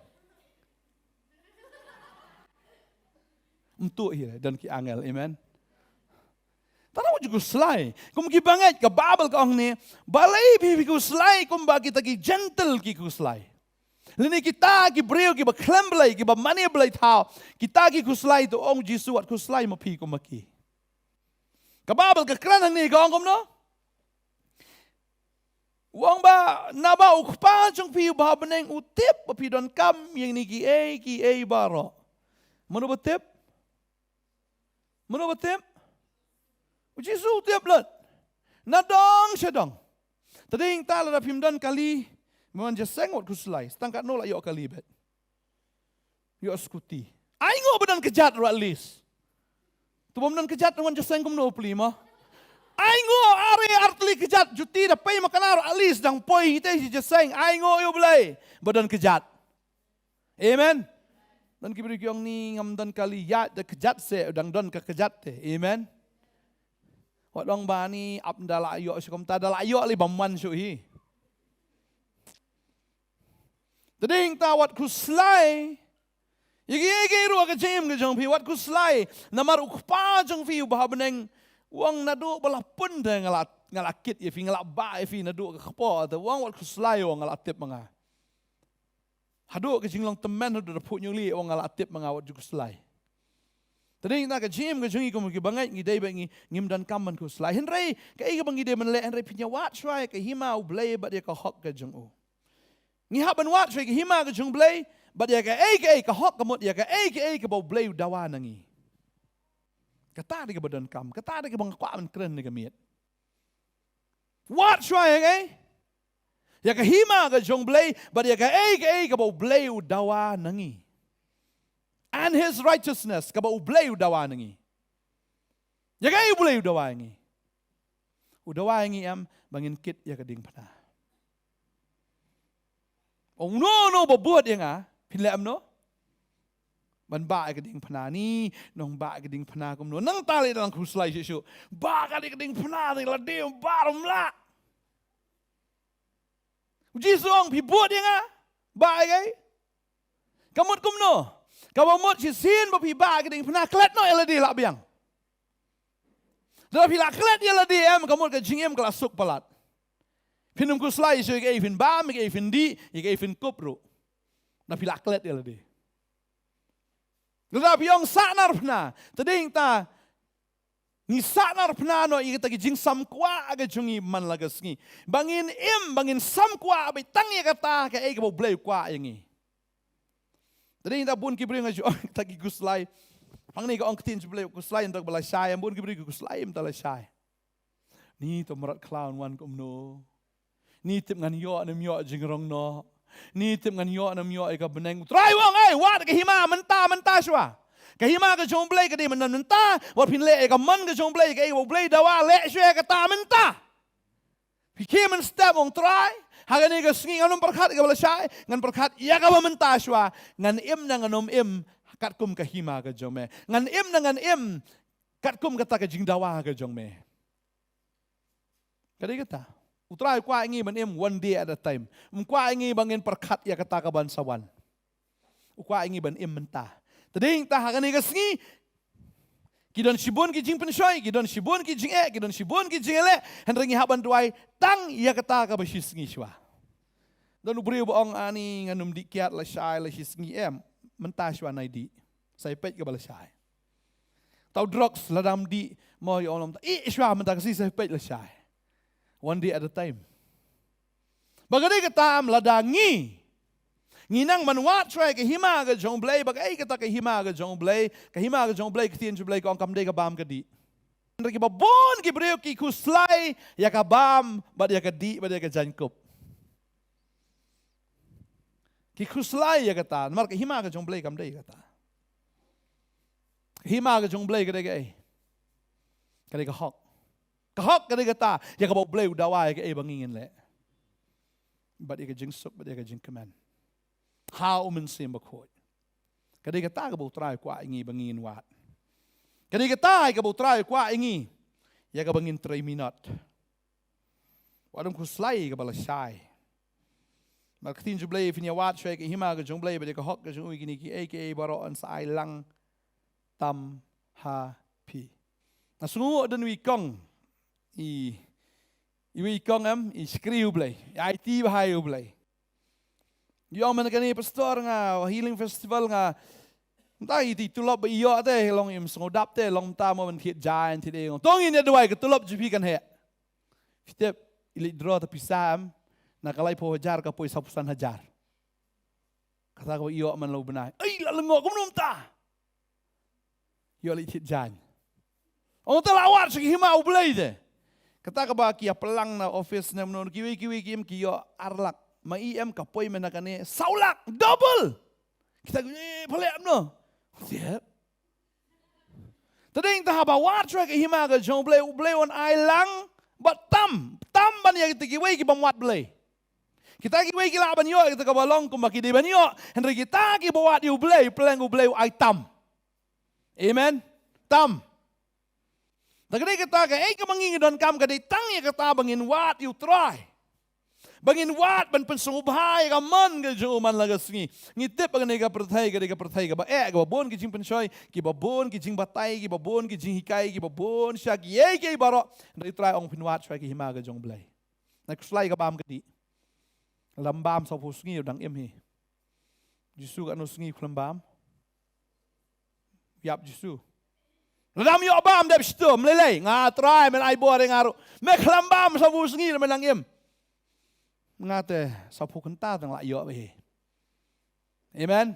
Mtu hi don ki angel, amen. Tara ju khuslai. Kum ki bangeit ka Bible ka ong ni, balei phi phi khuslai kumba kita ki gentle ki khuslai. Lane kita ki briew kiba khlem Blei, kiba mane Blei thaw, kita ki khuslai to ong Jisu wat khuslai ma phi kumba ki. Ka Bible ka kren hangne ka ong kumno? U ong ba naba u Kpa jong phi uba ha bneng u tip ba phi donkam ïa kine kiei kiei baroh. Mano ba tip? Mano ba tip? U Jisu u tip lut. Na dong sha dong. Te dei ta lada phim don kali, me wan jingïaseng wat khuslai. Tang katno la ïoh kali beit. Ïoh scooty. Ai ngo ba don kjat ruh at least. Tu bym don kjat ruh ngan jingïaseng kumno pli mo. Ai ngo are artylli kjat juti da pei ma kane ruh at least dang poi hi te jingïaseng. Ai ngo ïa U Blei ba don kjat. Amen. Don ki briew ki ong ni ngam don kali ïa da kjat se dang don ka kjat te. Amen. Wat ong ba ni ap da la ïoh shu kumta da la ïoh li bam wan shu hi. Te dei ta wat khuslai. Ïa ki ïa ki ruh ka jingim ka jong phi wat khuslai. Namar u kpa jong phi uba ha bneng u ong naduh ba la pun te nga la nga la kit ïa phi nga la bah ïa phi naduh ka kpa te u ong wat khuslai u ong nga la tip ma nga. Haduh ka jinglong tymmen haduh da phuh ñiuli u ong nga la tip ma nga wat ju khuslai. Te dei na ka jingim ka jong ngi kum ki bangeit ngi dei ba ngi ngim don kam ban khuslai. Hynrei kaei kaba ngi dei ban leh hynrei phin ïa wad shuwa ïa ka hima U Blei bad ïa ka hok ka jong u. Ngi hap ban wad shuwa ïa ka hima ka jong U Blei bad ïa kaei kaei ka hok ka mut ïa kaei kaei kaba U Blei u dawa na ngi. Kata dei kaba don kam, kata dei kaba nga kwah ban kren ne ka miet. Wad shuwa ïa kaei? Ïa ka hima ka jong U Blei bad ïa kaei kaei kaba U Blei u dawa na ngi. And his righteousness kaba U Blei u dawa na ngi. Ïa kaei U Blei u dawa ïa ngi? U dawa ïa ngi em ba ngin kit ïa ka diengphna. Ong no no ba bud ïa nga phin leh em no? Ban bah ïa ka diengphna ni nong bah ïa ka diengphna kumno nang ta leh dang khuslai shuh shuh. Bah ka dei ka diengphna dei la dei bah rum lah. U Jisu ong phi bud ïa nga bah ïa kaei? Ka mut kumno? Kaba mut shisien ba phi bah ïa ka diengphna klet noh ïa lade lah biang. Da phi lah klet ïa lade em ka mut ka jingim ka la suk palat. Phin ym khuslai shuh ïa kaei phin bam ïa kaei phin dih ïa kaei phin kup ruh. Da phi lah klet ïa lade. Lada phi ong sahnarphna te dei ta ngi sahnarphna noh ïa kata ki jingsam kwah ka jong ngi man la ka sngi. Ba ngin im ba ngin sam kwah ba tang ïa kata kaei kaba U Blei u kwah ïa ngi. Te dei ta bun ki briew nga ju ong kata ki khuslai. Hangne ka ong ktien U Blei khuslai nda ba la shai bun ki briew ki khuslai mynta la shai. Ni to mrad khlaw wan kumno. Ni tip ngan ïoh ne ym ïoh jingrong noh. Ni tip ngan ïoh ne ym ïoh ïa ka bneng. U Trai u ong ei wad ka hima mynta mynta shuwa. Ka hima ka jong U Blei ka dei mynta mynta. Wat phin leh ïa ka mon ka jong U Blei kaei kaba U Blei u dawa leh shuwa ïa kata mynta. Phi khie mynstep ong Trai. Ha kane ka sngi ngan ym pyrkhat ïa kaba la shai ngan pyrkhat ïa kaba mynta shuwa. Ngan im ne ngan ym im katkum ka hima ka jong me. Ngan im ne ngan im katkum kata ka jingdawa ka jong me. Ka dei kata. U Trai u kwah ïa ngi ban im one day at a time. Um kwah ïa ngi ba ngin pyrkhat ïa kata ka ban sa wan. U kwah ïa ngi ban im mynta. Te dei ta ha kane ka sngi. Ki don shibun ki jingpynshoi, ki don shibun ki jingeh, ki don shibun ki jingeh leh. Hynrei ngi hap ban duwai tang ïa kata kaba shi sngi shuwa. Don u briew ba ong ani ngan ym dih kiad la shai la shi sngi em. Mynta shuwa nai dih. Sa ïa peit kaba la shai. Tau drugs la dam dih mo ïa ong mynta. Ih shuwa mynta ka sngi sa ïa peit la shai. One day at a time. Ba ka dei kata am lada ngi ngi nang ban wad shuwa ïa ka hima ka jong U Blei ba kaei kata ka hima ka jong U Blei ka hima ka jong U Blei ka ktien jong U Blei ka ong kam dei ka bam ka dih. Hynrei kiba bun ki briew ki khuslai ïa ka bam bad ïa ka dih bad ïa ka jaiñkup. Ki khuslai ïa kata namar ka hima ka jong U Blei kam dei kata. Ka hima ka jong U Blei ka dei kaei? Ka dei ka hok. Ka hok ka dei kata ïa kaba U Blei u dawa ïa kaei ba ngi ngin leh. Bad ïa ka jingsuk bad ïa ka jingkmen ha U Mynsiem Bakhuid. Ka dei kata kaba U Trai u kwah ïa ngi ba ngi ngin wad. Ka dei kata ïa kaba U Trai u kwah ïa ngi ïa kaba ngin trei minot. Wat ym khuslai ïa kaba la shai. Namar ka ktien jong U Blei phin ïa wad shuwa ïa ka hima ka jong U Blei bad ïa ka hok ka jong u ïa kine kiei kiei baroh yn sa ai lang tam ha phi. Nga sngewnguh don wi kong i i wi kong em i shakri U Blei i aiti bha ïa U Blei. Ïong man kane pastor nga Healing Festival nga mynta i ti tulop ba i ïoh te long im sngewdap te long mynta mo ban thied jain thied ei. To ngin ïa duwai ka tulop jong phi kan heh. Phi tip i leit draw ta pisa em na ka laiphew hajar ka poi sawphew san hajar. Kata kaba ïoh man la u bnai ei la lyngngoh kumno mynta. Ïoh leit thied jain. Ong te la wad sha ki hima U Blei te. Kata kaba ki ïa pynlang na office ne mano kiwei kiwei ki im ki ïoh ar lak. Ma i em ka poi me na kane saw lak double. Kita ki eh pale em no. Tip. Te dei ta haba wad shuwa ka hima ka jong U Blei, U Blei un ai lang bad tam, tam ban ïa kita kiwei ki bym wad Blei. Kita kiwei ki lah ban ïoh ïa kita kaba long kumba ki dei ban ïoh, hynrei kita kiba wad ïa U Blei, pleng U Blei u ai tam. Amen. Tam. Da ka dei kata kaei kaba ngi donkam ka dei tang ïa kata ba ngin wad ïa U Trai. Ba ngin wad ban pynsngewbha ïa ka mon ka jong u man la ka sngi. Ngi tip ba kane ka pyrthei ka dei ka pyrthei kaba eh, kaba bun ki jingpynshoi, kiba bun ki jingbatai, kiba bun ki jinghikai, kiba bun sha kiei kiei baroh. Hynrei U Trai u ong phin wad shuwa ïa ka hima ka jong U Blei. Nai khuslai ka bam ka dih. Lada ym bam saphew sngi u dang im hi. Jisu katno sngi u khlem bam? Ïap Jisu. Lada ym ïoh bam dep shitom lei lei. Nga Trai men ai bor ïa nga ruh. Me khlem bam saphew sngi men nang im. Nga te saphew kynta tang lah ïoh bha hi. Amen.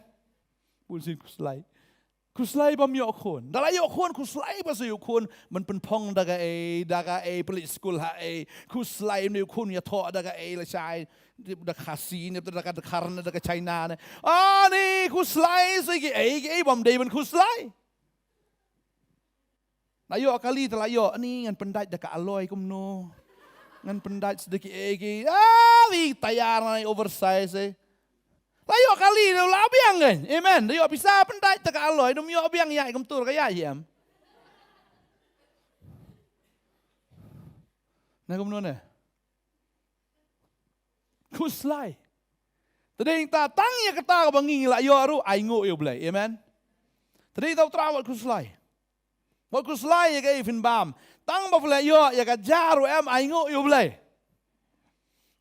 Bun sien khuslai. Khuslai bym ïoh khun. Da la ïoh khun khuslai ba sa ïoh khun. Men pynphong da kaei, da kaei, pynleit skul ha ei. Khuslai ym ïoh khun ïathoh da kaei lashai. Da ka Khasi ne, da ka, da ka Karen, da ka China ne. Ani khuslai sa kiei kiei bym dei ban khuslai. La ïoh kali te la ïoh, ani ngan pyndait da ka alloy kumno. Ngan pyndait sa da kiei kiei. Ah, wi tayar nai oversize eh. La ïoh kali te la biang kan. Amen. Da ïoh pisa pyndait da ka alloy, dum ïoh biang ïa kumtur ka ïa ïam. Na kumno ne? Khuslai. Te dei ta tang ïa kata kaba ngi la ïoh ruh ainguh ïa U Blei. Amen. Te dei ta U Trai wat khuslai. Wat khuslai ïa kaei phin bam. Tang ba phi la ïoh ïa ka jar ruh em ainguh ïa U Blei.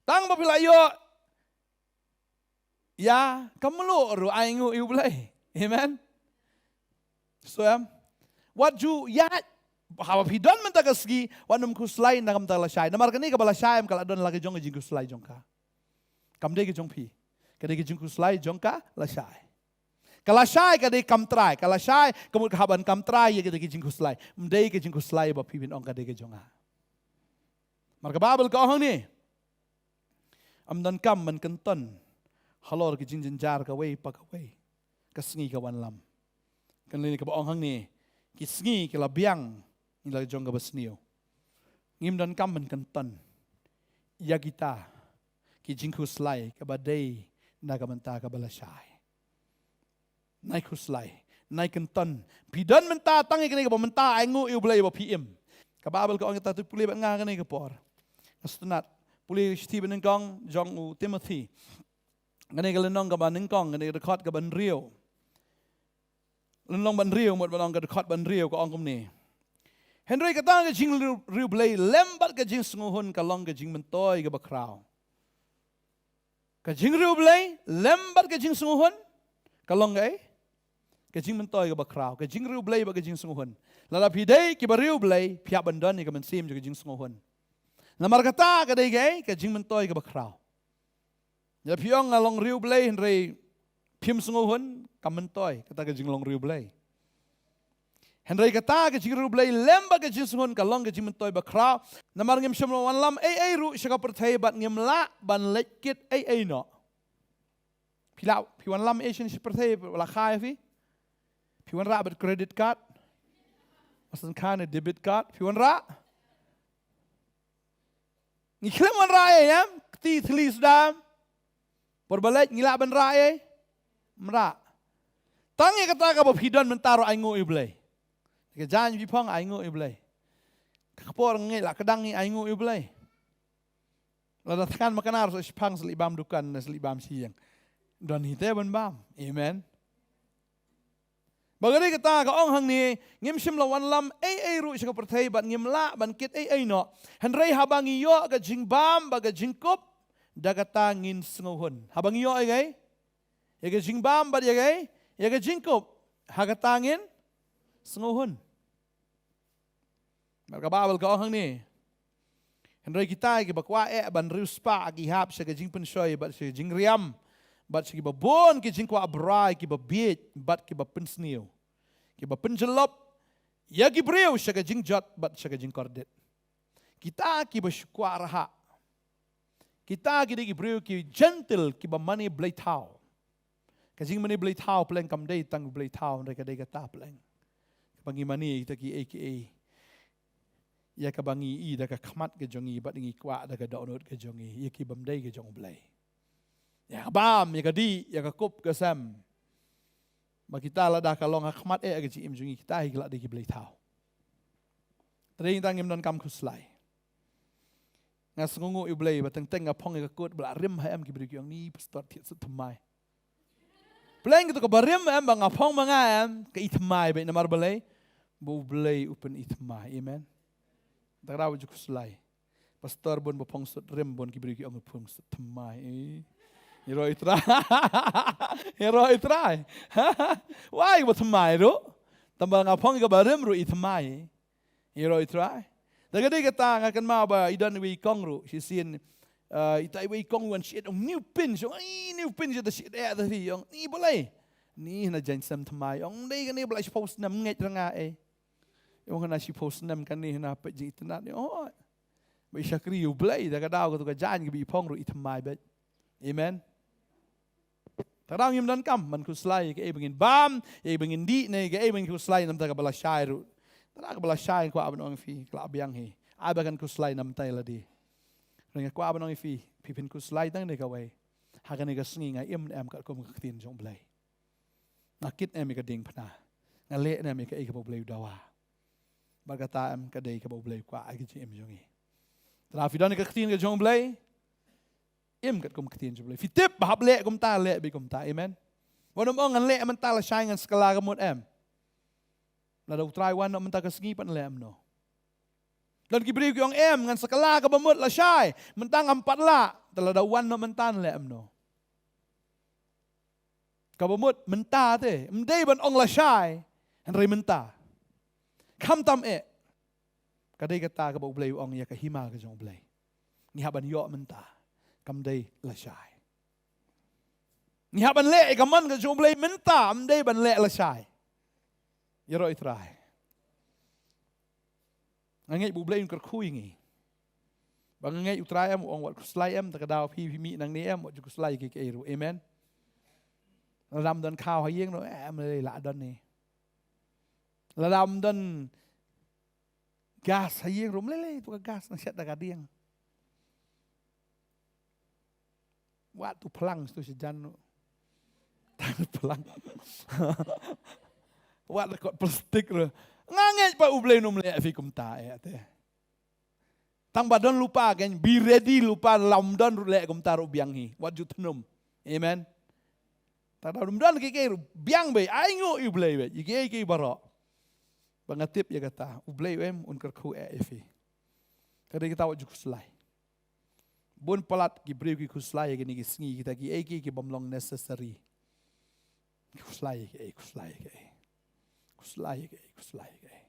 Tang ba phi la ïoh ïa ka mluh ruh ainguh ïa U Blei. Amen. So em. Wat ju ïa haba phi don mynta ka sngi, wat nym khuslai na ka bynta lashai. Namar kane kaba lashai em ka la don la ka jong ka jingkhuslai jong ka. Kam dei ka jong phi. Ka dei ka jingkhuslai jong ka lashai. Ka lashai ka dei kam trai, ka lashai ka mut ka hap ban kam trai ïa ka dei ka jingkhuslai. Ym dei ka jingkhuslai ba phi phin ong ka dei ka jong nga. Mar ka Baibl ka ong hangne. Ym donkam ban kynton halor ki jingjynjar kawei pa kawei. Ka sngi ka wanlam. Kan lei kaba ong hangne, ki sngi ki la biang, ngi la jong kaba sniew. Ngim donkam ban kynton ïa kita ki jingkhuslai kaba dei na ka bynta kaba lashai. Nai khuslai, nai kynton. Phi don mynta tang ïa kane kaba mynta ainguh ïa U Blei ba phi im. Ka Baibl ka ong ïa ta, to pule bad nga kane ka por. Nga sngewtynnat pule shithi ba nyngkong jong u Timothi. Kane ka lynnong kaba nyngkong, kane ka dkhot kaba hynriew. Lynnong ba hynriew, mut ba nyngkong ka dkhot ba hynriew ka ong kumne. Hynrei kata ka jingriewblei lem bad ka jingsngewhun ka long ka jingmyntoi kaba khraw. Ka jingriewblei lem bad ka jingsngewhun ka long kaei? Ka jingmyntoi kaba khraw, ka jingriewblei bad ka jingsngewhun. Lada phi dei kiba riewblei, phi hap ban don ïa ka mynsiem jong ka jingsngewhun. Namar kata ka dei kaei? Ka jingmyntoi kaba khraw. Ïa phi ong nga long riewblei hynrei phim sngewhun, kam myntoi kata ka jinglong riewblei. Hynrei kata ka jingriewblei lem bad ka jingsngewhun ka long ka jingmyntoi ba khraw. Namar ngim shym la wanlam ei ei ruh sha ka pyrthei bad ngim lah ban leit kit ei ei noh. Phi lah, phi wanlam ei sha pyrthei, la kha ïa phi? Phi wanrah bad credit card? Masan kane debit card, phi wanrah? Ngi khlem wanrah ei, em? Kti thli sdang. Por ba leit ngi lah ban rah ei? Ym rah. Tang ïa kata kaba phi don mynta ruh ainguh ïa U Blei. Ka jaiñ phi phong ainguh ïa U Blei. Ka por ngi lah kdang ngi ainguh ïa U Blei. Lada thngan ma ka nar sa shipang sa leit bam dukan, sa leit bam shi ïing. Don hi te ban bam. Amen. Ba ka dei kata ka ong hangne, ngim shym la wanlam ei ei ruh sha ka pyrthei bad ngim lah ban kit ei ei noh. Hynrei haba ngi ïoh ka jingbam bad ka jingkup, da kata ngin sngewhun. Haba ngi ïoh ïa kaei? Ïa ka jingbam bad ïa kaei? Ïa ka jingkup. Ha kata ngin sngewhun. Namar ka Baibl ka ong hangne. Hynrei kita kiba kwah eh ban riewspah ki hap sha ka jingpynshoi bad sha ka jingriam bad sha kiba bun ki jingkwah brai kiba bieit bad kiba pynsniew. Kiba pynjyllop ïa ki briew sha ka jingjot bad sha ka jingkordit. Kita kiba shu kwah rhah. Kita ki dei ki briew ki gentle kiba mane blei thaw. Ka jingmane blei thaw pleng kam dei tang blei thaw, hynrei ka dei kata pleng kaba ngi mane ïa kita kiei kiei ïa kaba ngi i da ka khmat ka jong ngi bad ngi kwah da ka dohnud ka jong ngi ïa ki bym dei ka jong U Blei. Ïa ka bam, ïa ka dih, ïa ka kup ka sem. Ba kita lada ka long ha khmat eh ka jingim jong ngi, kita hi ki la dei ki blei thaw. Te dei tang ngim donkam khuslai. Nga sngewnguh ïa U Blei ba teng teng nga phong ïa ka kut ba la rim ha em, ki briew ki ong, ni pastor thied sut thymmai. Pleng kito kaba rim em ba nga phong ma nga em ka i thymmai beit, namar balei? Ba U Blei u pyni thymmai. Amen. Te ka daw ju khuslai. Pastor bun ba phong sut rim, bun ki briew ki ong phong sut thymmai. Eh. Ïaroh i Trai. Ïaroh i Trai. Wai ba thymmai ruh. Tang ba nga phong kaba rim ruh i thymmai. Ïaroh i Trai. Da ka dei kata nga kynmaw ba i don iwei i kong ruh shisien, eh, ita iwei i kong wan shet, ong new pin, ong, "Ai, new pin," shet da shet eh da ri, ong, "Ni balei?" "Ni hana jaiñ sem thymmai," ong, "dei kane ba la shiphew snem ngeit ranga eh." Ong, "Hana shiphew snem kane hana peit jingitynnad," ong. Ba i shakri U Blei, da ka daw katu ka jaiñ kaba i phong ruh i thymmai beit. Amen. Te ka daw ngim donkam ban khuslai ïa kaei ba ngin bam, ïa kaei ba ngin dih, ne ïa kaei ba ngin khuslai namar kaba lashai ruh. Te ka daw kaba lashai nga kwah ban ong ïa phi, ka la biang hi. Ai ba kan khuslai namar ïa lade. Hynrei nga kwah ban ong ïa phi, phi phin khuslai tang ne kawei. Ha kane ka sngi nga im ne em katkum ka ktien jong U Blei. Nga kit ne em ïa ka diengphna. Nga leh ne em ïa kaei kaba U Blei u dawa. Bad kata em ka dei kaba U Blei u kwah ha ka jingim jong ngi. Te lada phi don ïa ka ktien ka jong U Blei, im katkum ka ktien jong U Blei. Phi tip ba hap leh kumta, leh beit kumta. Amen. Wat nym ong ngan leh mynta lashai ngan sa kylla ka mut, em. Lada U Trai u wan noh mynta ka sngi pat ngan leh kumno? Don ki briew ki ong, em, ngan sa kylla kaba mut lashai, mynta ngam pat lah. Te lada u wan noh mynta ngan leh kumno? Kaba mut mynta te, ym dei ban ong lashai, hynrei mynta. Khamtam eh. Ka dei kata kaba U Blei u ong ïa ka hima ka jong U Blei. Ngi hap ban ïoh mynta, kam dei lashai. Ngi hap ban leh ïa ka mon ka jong U Blei mynta, ym dei ban leh lashai. Ïaroh i Trai. Nga ngeit ba U Blei un kyrkhu ïa ngi. Ba nga ngeit U Trai em u ong wat khuslai em, te ka daw phi, phi mih nangne em, wat ju khuslai ïa kiei kiei ruh. Amen. Lada ym don khaw ha ïing ruh, em, lei lei la don ne. Lada ym don gas ha ïing ruh, ym lei lei tu ka gas nang shet da ka dieng. Wat tu phlang tu sha jan ruh. Tang phlang. Wat da kot plastik ruh. Nga ngeit ba U Blei un ym leh ïa phi kumta eh te. Tang ba don lypa, kan be ready lypa, lada ym don ruh leh kumta ruh biang hi. Wat ju thnum. Amen. Tang ba ym don kiei kiei ruh biang beit, ainguh ïa U Blei beit ïa kiei kiei baroh. Ba nga tip ïa kata, U Blei em un kyrkhu eh ïa phi. Ka dei kata wat ju khuslai. Bun palat ki briew ki khuslai ïa kine ki sngi, kita kiei kiei ki bym long necessary. Khuslai ïa kiei, khuslai ïa kiei. Khuslai ïa kiei, khuslai ïa kiei.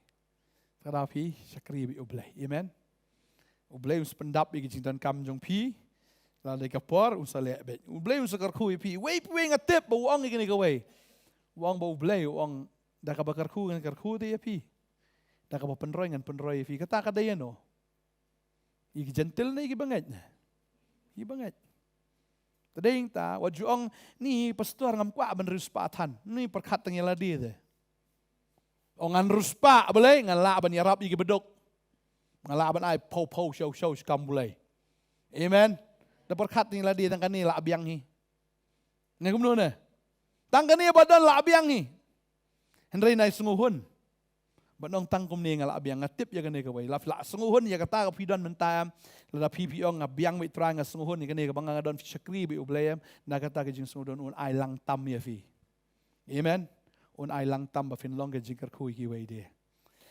Te ka daw phi shakri beit ïa U Blei. Amen. U Blei un sa pyndap ïa ki jingdonkam jong phi. Lada dei ka por un sa leh beit. U Blei un sa kyrkhu ïa phi. Wei pa wei nga tip ba u ong ïa kane kawei. U ong ba U Blei u ong da kaba kyrkhu ngan kyrkhu te ïa phi. Da kaba pynroi ngan pynroi ïa phi. Kata ka dei ïano? Ïa ki jentil ne ïa ki bangeit ne? Ïa ki bangeit. Te dei ïa kata, wat ju ong, ni pastor ngam kwah ban riewspah than. Ni pyrkhat tang ïa lade te. Ong ngan riewspah balei, ngan lah ban ïarap ïa kiba duk. Ngan lah ban ai phew phew shaw shaw sha kam U Blei. Amen. Da pyrkhat tang ïa lade tang kane lah biang hi. Ne kumno ne? Tang kane ba don lah biang hi. Hynrei nai sngewhun. Ban ong tang kumne nga lah biang, nga tip ïa kane kawei. Lah, lah sngewhun ïa kata ka phi don mynta em. Lada phi phi ong nga biang beit Trai, nga sngewhun ïa kane kaba nga don, phi shakri beit U Blei em. Na kata ka jingsngewdon un ai lang tam ïa phi. Amen. Un ai lang tam ba phin long ka jingkyrkhu ïa kiwei de.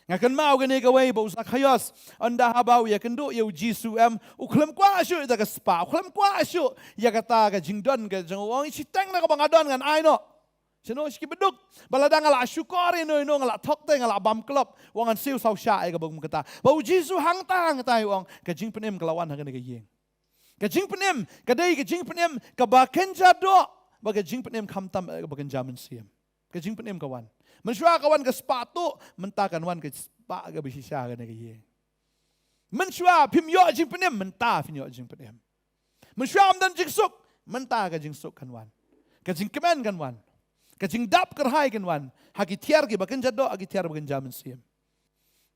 Nga kynmaw kane kawei ba u Zakhaios, ynda haba u ïakynduh ïa u Jisu em, u khlem kwah shuh ïa ka spah, u khlem kwah shuh ïa kata ka jingdon ka jong u, u ong shiteng na kaba nga don ngan ai noh. Shano sha kiba duk. Ba lada nga la shukor ïano ïano, nga la thok te, nga la bam klop, u ong ngan siew saw shah ïa kaba kum kata. Ba u Jisu hangta hangta u ong ka jingpynim ka la wan ha kane ka ïing. Ka jingpynim ka dei ka jingpynim kaba kynja doh, ba ka jingpynim khamtam eh kaba kynja mynsiem. Ka jingpynim ka wan. Mynshuwa ka wan ka spah tuh, mynta kan wan ka spah kaba shisha kane ka ïing. Mynshuwa phim ïoh jingpynim, mynta phin ïoh jingpynim. Mynshuwa ym don jingsuk, mynta ka jingsuk kan wan. Ka jingkmen kan wan. Ka jingdap kyrhai kan wan ha ki tiar kiba kynja doh, ha ki tiar ba kynja mynsiem.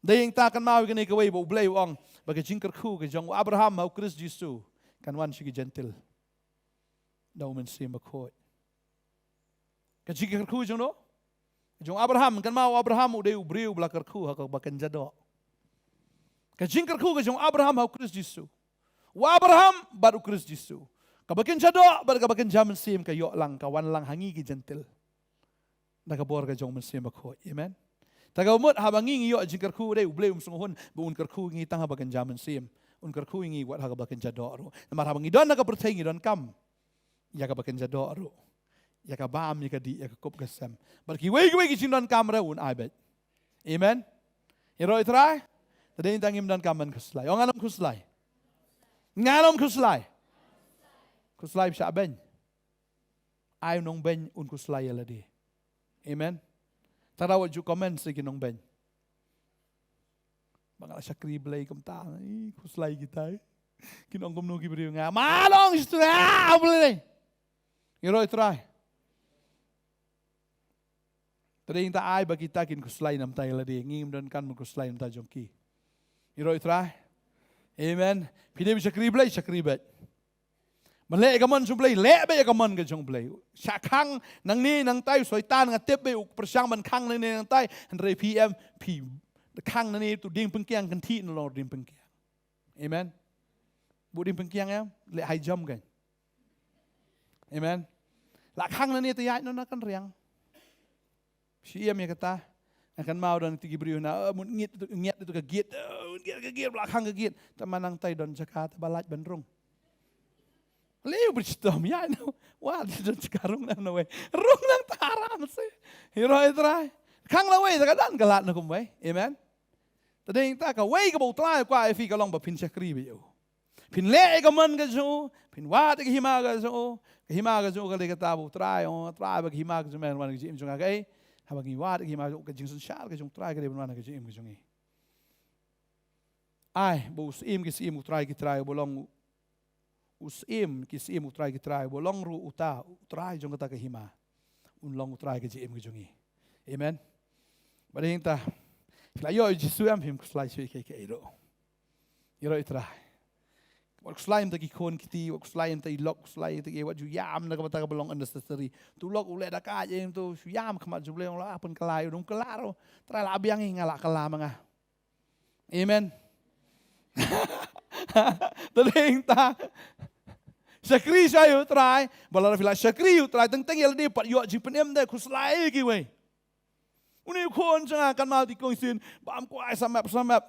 Dei ïa kata kynmaw ïa kane kawei ba U Blei u ong ba ka jingkyrkhu ka jong u Abraham ha U Khrist Jisu kan wan sha ki Jentil da U Mynsiem Bakhuid. Ka jingkyrkhu jong no? Jong Abraham, kynmaw u Abraham u dei u briew ba la kyrkhu ha kaba kynja doh. Ka jingkyrkhu ka jong Abraham ha U Khrist Jisu. U Abraham bad U Khrist Jisu. Kaba kynja doh bad kaba kynja mynsiem ka ïoh lang, ka wan lang ha ngi ki Jentil. Da ka bor ka jong U Mynsiem Bakhuid. Amen. Te ka mut haba ngi ngi ïoh jingkyrkhu, dei U Blei um sngewhun ba un kyrkhu ngi tang haba kynja mynsiem. Un kyrkhu ngi wat ha kaba kynja doh ruh. Namar haba ngi don ha ka pyrthei ngi donkam ïa kaba kynja doh ruh, ïa ka bam, ïa ka dih, ïa ka kup ka sem. Bad kiwei kiwei ki jingdonkam ruh un ai beit. Amen. Ïaroh ïa U Trai. Te dei tang ngim donkam ban khuslai. Ong ngan ym khuslai. Ngan ym khuslai. Khuslai phi shah beiñ. Ai u nongbeiñ un khuslai ïa lade. Amen. Tang wat ju comment sa ki nongbeiñ. Ba nga la shakri Blei kumta, ih, khuslai kita, ih. Kin ong kumno ki briew, nga ma long shi tu, ah, Blei. Ïaroh ïa U Trai. Te dei tang ai ba kita kin khuslai namar ïa lade, ngim donkam ban khuslai namar jong ki. Ïaroh ïa U Trai. Amen. Phi dei ban shakri Blei, shakri beit. Ban leh ïa ka mon jong U Blei, leh beit ïa ka mon ka jong U Blei. Shah khang nangne nangtai, u Soitan nga tip beit u pyrshang ban khang nangne nangtai, hynrei phi em, phi khang nangne, to dieng pynkiang kynthih na long dieng pynkiang. Amen. Buh dieng pynkiang em, leh high jump kan. Amen. La khang nangne te ïaid noh na kan riang. Shu ïam ïa kata. Nga kynmaw don kito ki briew na, eh, mut ngiat ïa tu, ngiat ïa tu ka gate, eh, ngiat ka gate, ba la khang ka gate. Te ma nangtai don jaka te ba lait ban rung. Leh u bri shitom ïa no. Wa, don jaka rung nang na wei. Rung nangta aram se. Ïaroh ïa U Trai. Khang la wei, te ka don ka lad na kumwei. Amen. Te dei tang kawei kaba U Trai u kwah ïa phi ka long ba phin shakri beit ïa u. Phin leh ïa ka mon ka jong u, phin wad ïa ka hima ka jong u. Ka hima ka jong u ka dei kata ba U Trai, oh, Trai ba ka hima ka jong me kan wan ha ka jingim jong nga kaei. Haba ngi wad ïa ka hima ka jong u, ka jingsynshar ka jong U Trai ka dei ban wan ha ka jingim ka jong ngi. Ai, ba u Syiem ki syiem, U Trai ki trai, uba long u Syiem ki syiem, U Trai ki trai, uba long ruh uta U Trai jong kata ka hima. Un long U Trai ka jingim ka jong ngi. Amen. Bad dei tang, phi la ïoh ïa U Jisu em, phim khuslai shuh ïa kiei kiei ruh. Ïaroh ïa U Trai. Wat khuslai mynta ki khun kti, wat khuslai mynta i lok, khuslai mynta ki, wat ju ïam na kaba ta kaba long unnecessary. Tu lok u leh da ka ïa tu, shu ïam khmat jong U Blei, ong la pynkylla, u dang kylla ruh. Trai la biang ïa nga, la kylla ma nga. Amen. Te dei tang, shakri sha U Trai, ba lada phi la shakri U Trai, teng teng ïa lade pat ïoh jingpynim de, khuslai kiwei. Une u khun jong nga kan mut i kong sien, bam kwai sa map sa map.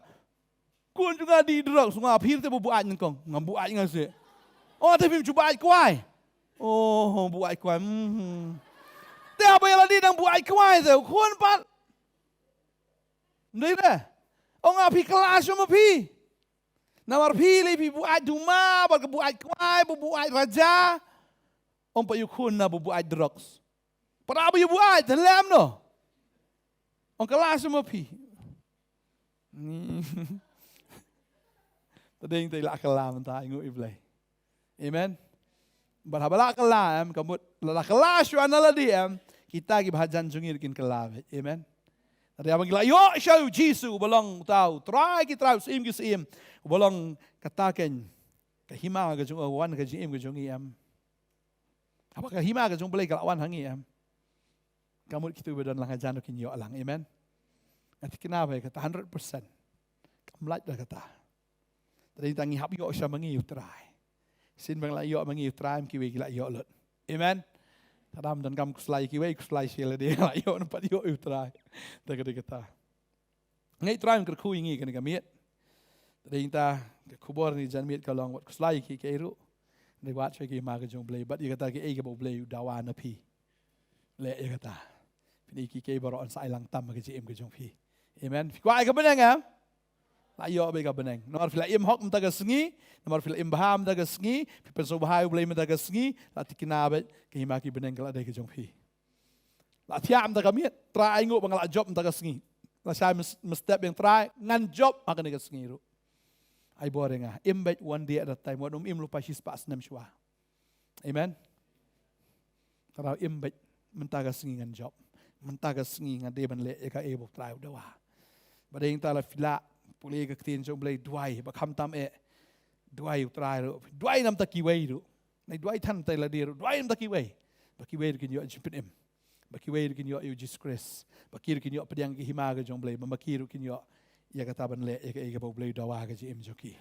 Khun jong nga dih drugs, nga phi te ba buaid nyngkong, ngam buaid nga se. Oh, te phim ju buaid kwai. Oh, buaid kwai. Hmm. Te haba ïa lade dang buaid kwai te u khun pat. Ym dei re. Ong nga phi kylla shuh ma phi. Namar phi lei phi buaid duma, bad ka buaid kwai, ba buaid raja. Ym pat ïa u khun na ba buaid drugs. Para ba ïa buaid, te lem noh. Ong kylla shuh ma phi. Te dei te la kylla mynta, ai nguh ïa U Blei. Amen. Bad haba la kylla em, ka mut la kylla shuwa na lade em, kita kiba hajan jong ngi ruh kin kylla beit. Amen. Hynrei haba ngi la ïoh sha U Jisu, uba long uta U Trai ki trai, U Syiem ki syiem, uba long kata keiñ ka hima ka jong u, wan ka jingim ka jong ngi em. Haba ka hima ka jong U Blei ka la wan ha ngi em, ka mut kito ba don lang hajan ruh kin ïoh lang. Amen. Nga thikna ba ïa kata hundred percent. Kam lait da kata. Te dei tang ngi hap ïoh sha ma ngi U Trai. Shisien ba ngi la ïoh ma ngi U Trai, em, kiwei ki la ïoh lut. Amen. Te da ym donkam khuslai ïa kiwei, khuslai sha lade, la ïoh, ngim pat ïoh U Trai. Te ka dei kata. Nga ngeit U Trai un kyrkhu ïa ngi kane ka miet. Te dei tang ka khubor kane ka janmiet ka long wat khuslai ïa kiei kiei ruh. Dei wat sha ka hima ka jong U Blei, bad ïa kata kiei kaba U Blei u dawa na phi. Leh ïa kata. Phin ïohi kiei baroh yn sa ai lang tam ha ka jingim ka jong phi. Amen. Phi kwah ïa ka bneng em? La ïoh beit ka bneng. Namar phi la im hok mynta ka sngi, namar phi la im bha mynta ka sngi, phi pynsngewbha ïa U Blei mynta ka sngi, la thikna beit ka hima ki bneng ka la dei ka jong phi. La thiah mynta ka miet, Trai ainguh ba nga la jop mynta ka sngi. La shai mys-, mynstep biang Trai, ngan jop ha kane ka sngi ruh. Ai bor ïa nga, im beit one day at a time, wat nym im lypa shispah snem shuwa. Amen. Trai im beit. mynta ka sngi ngan jop. Mynta ka sngi ngan dei ban leh ïa kaei ba U Trai u dawa. Ba dei nangta la phi lah pule ka ktien jong U Blei, duwai, ba khamtam eh duwai U Trai ruh, duwai namar kiwei ruh. Nai duwai than te lade ruh, duwai namar kiwei. Ba kiwei ruh kin ïoh jingpynim. Ba kiwei ruh kin ïoh ïa U Jisu Khrist. Ba ki ruh kin ïoh pdiang ki hima ka jong U Blei. Ba ma ki ruh kin ïoh ïa kata ban leh ïa kaei kaba U Blei u dawa ka jingim jong ki.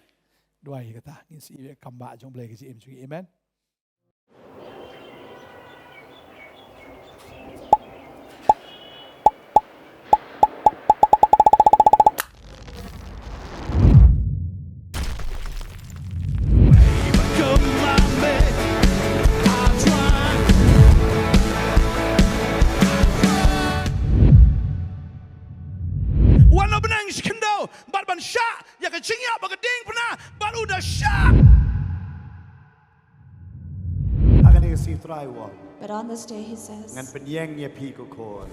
Duwai ïa kata, ngin sa ïoh ïa ka kam ba jong U Blei ka jingim jong ki. Amen. Wan na bneng shi khyndew bad ban shah ïa ka jingïap ba ka diengphna bad u da shah. Ha kane ka sngi Trai u ong, But on this day, he says, ngan pynïeng ïa phi ko khun.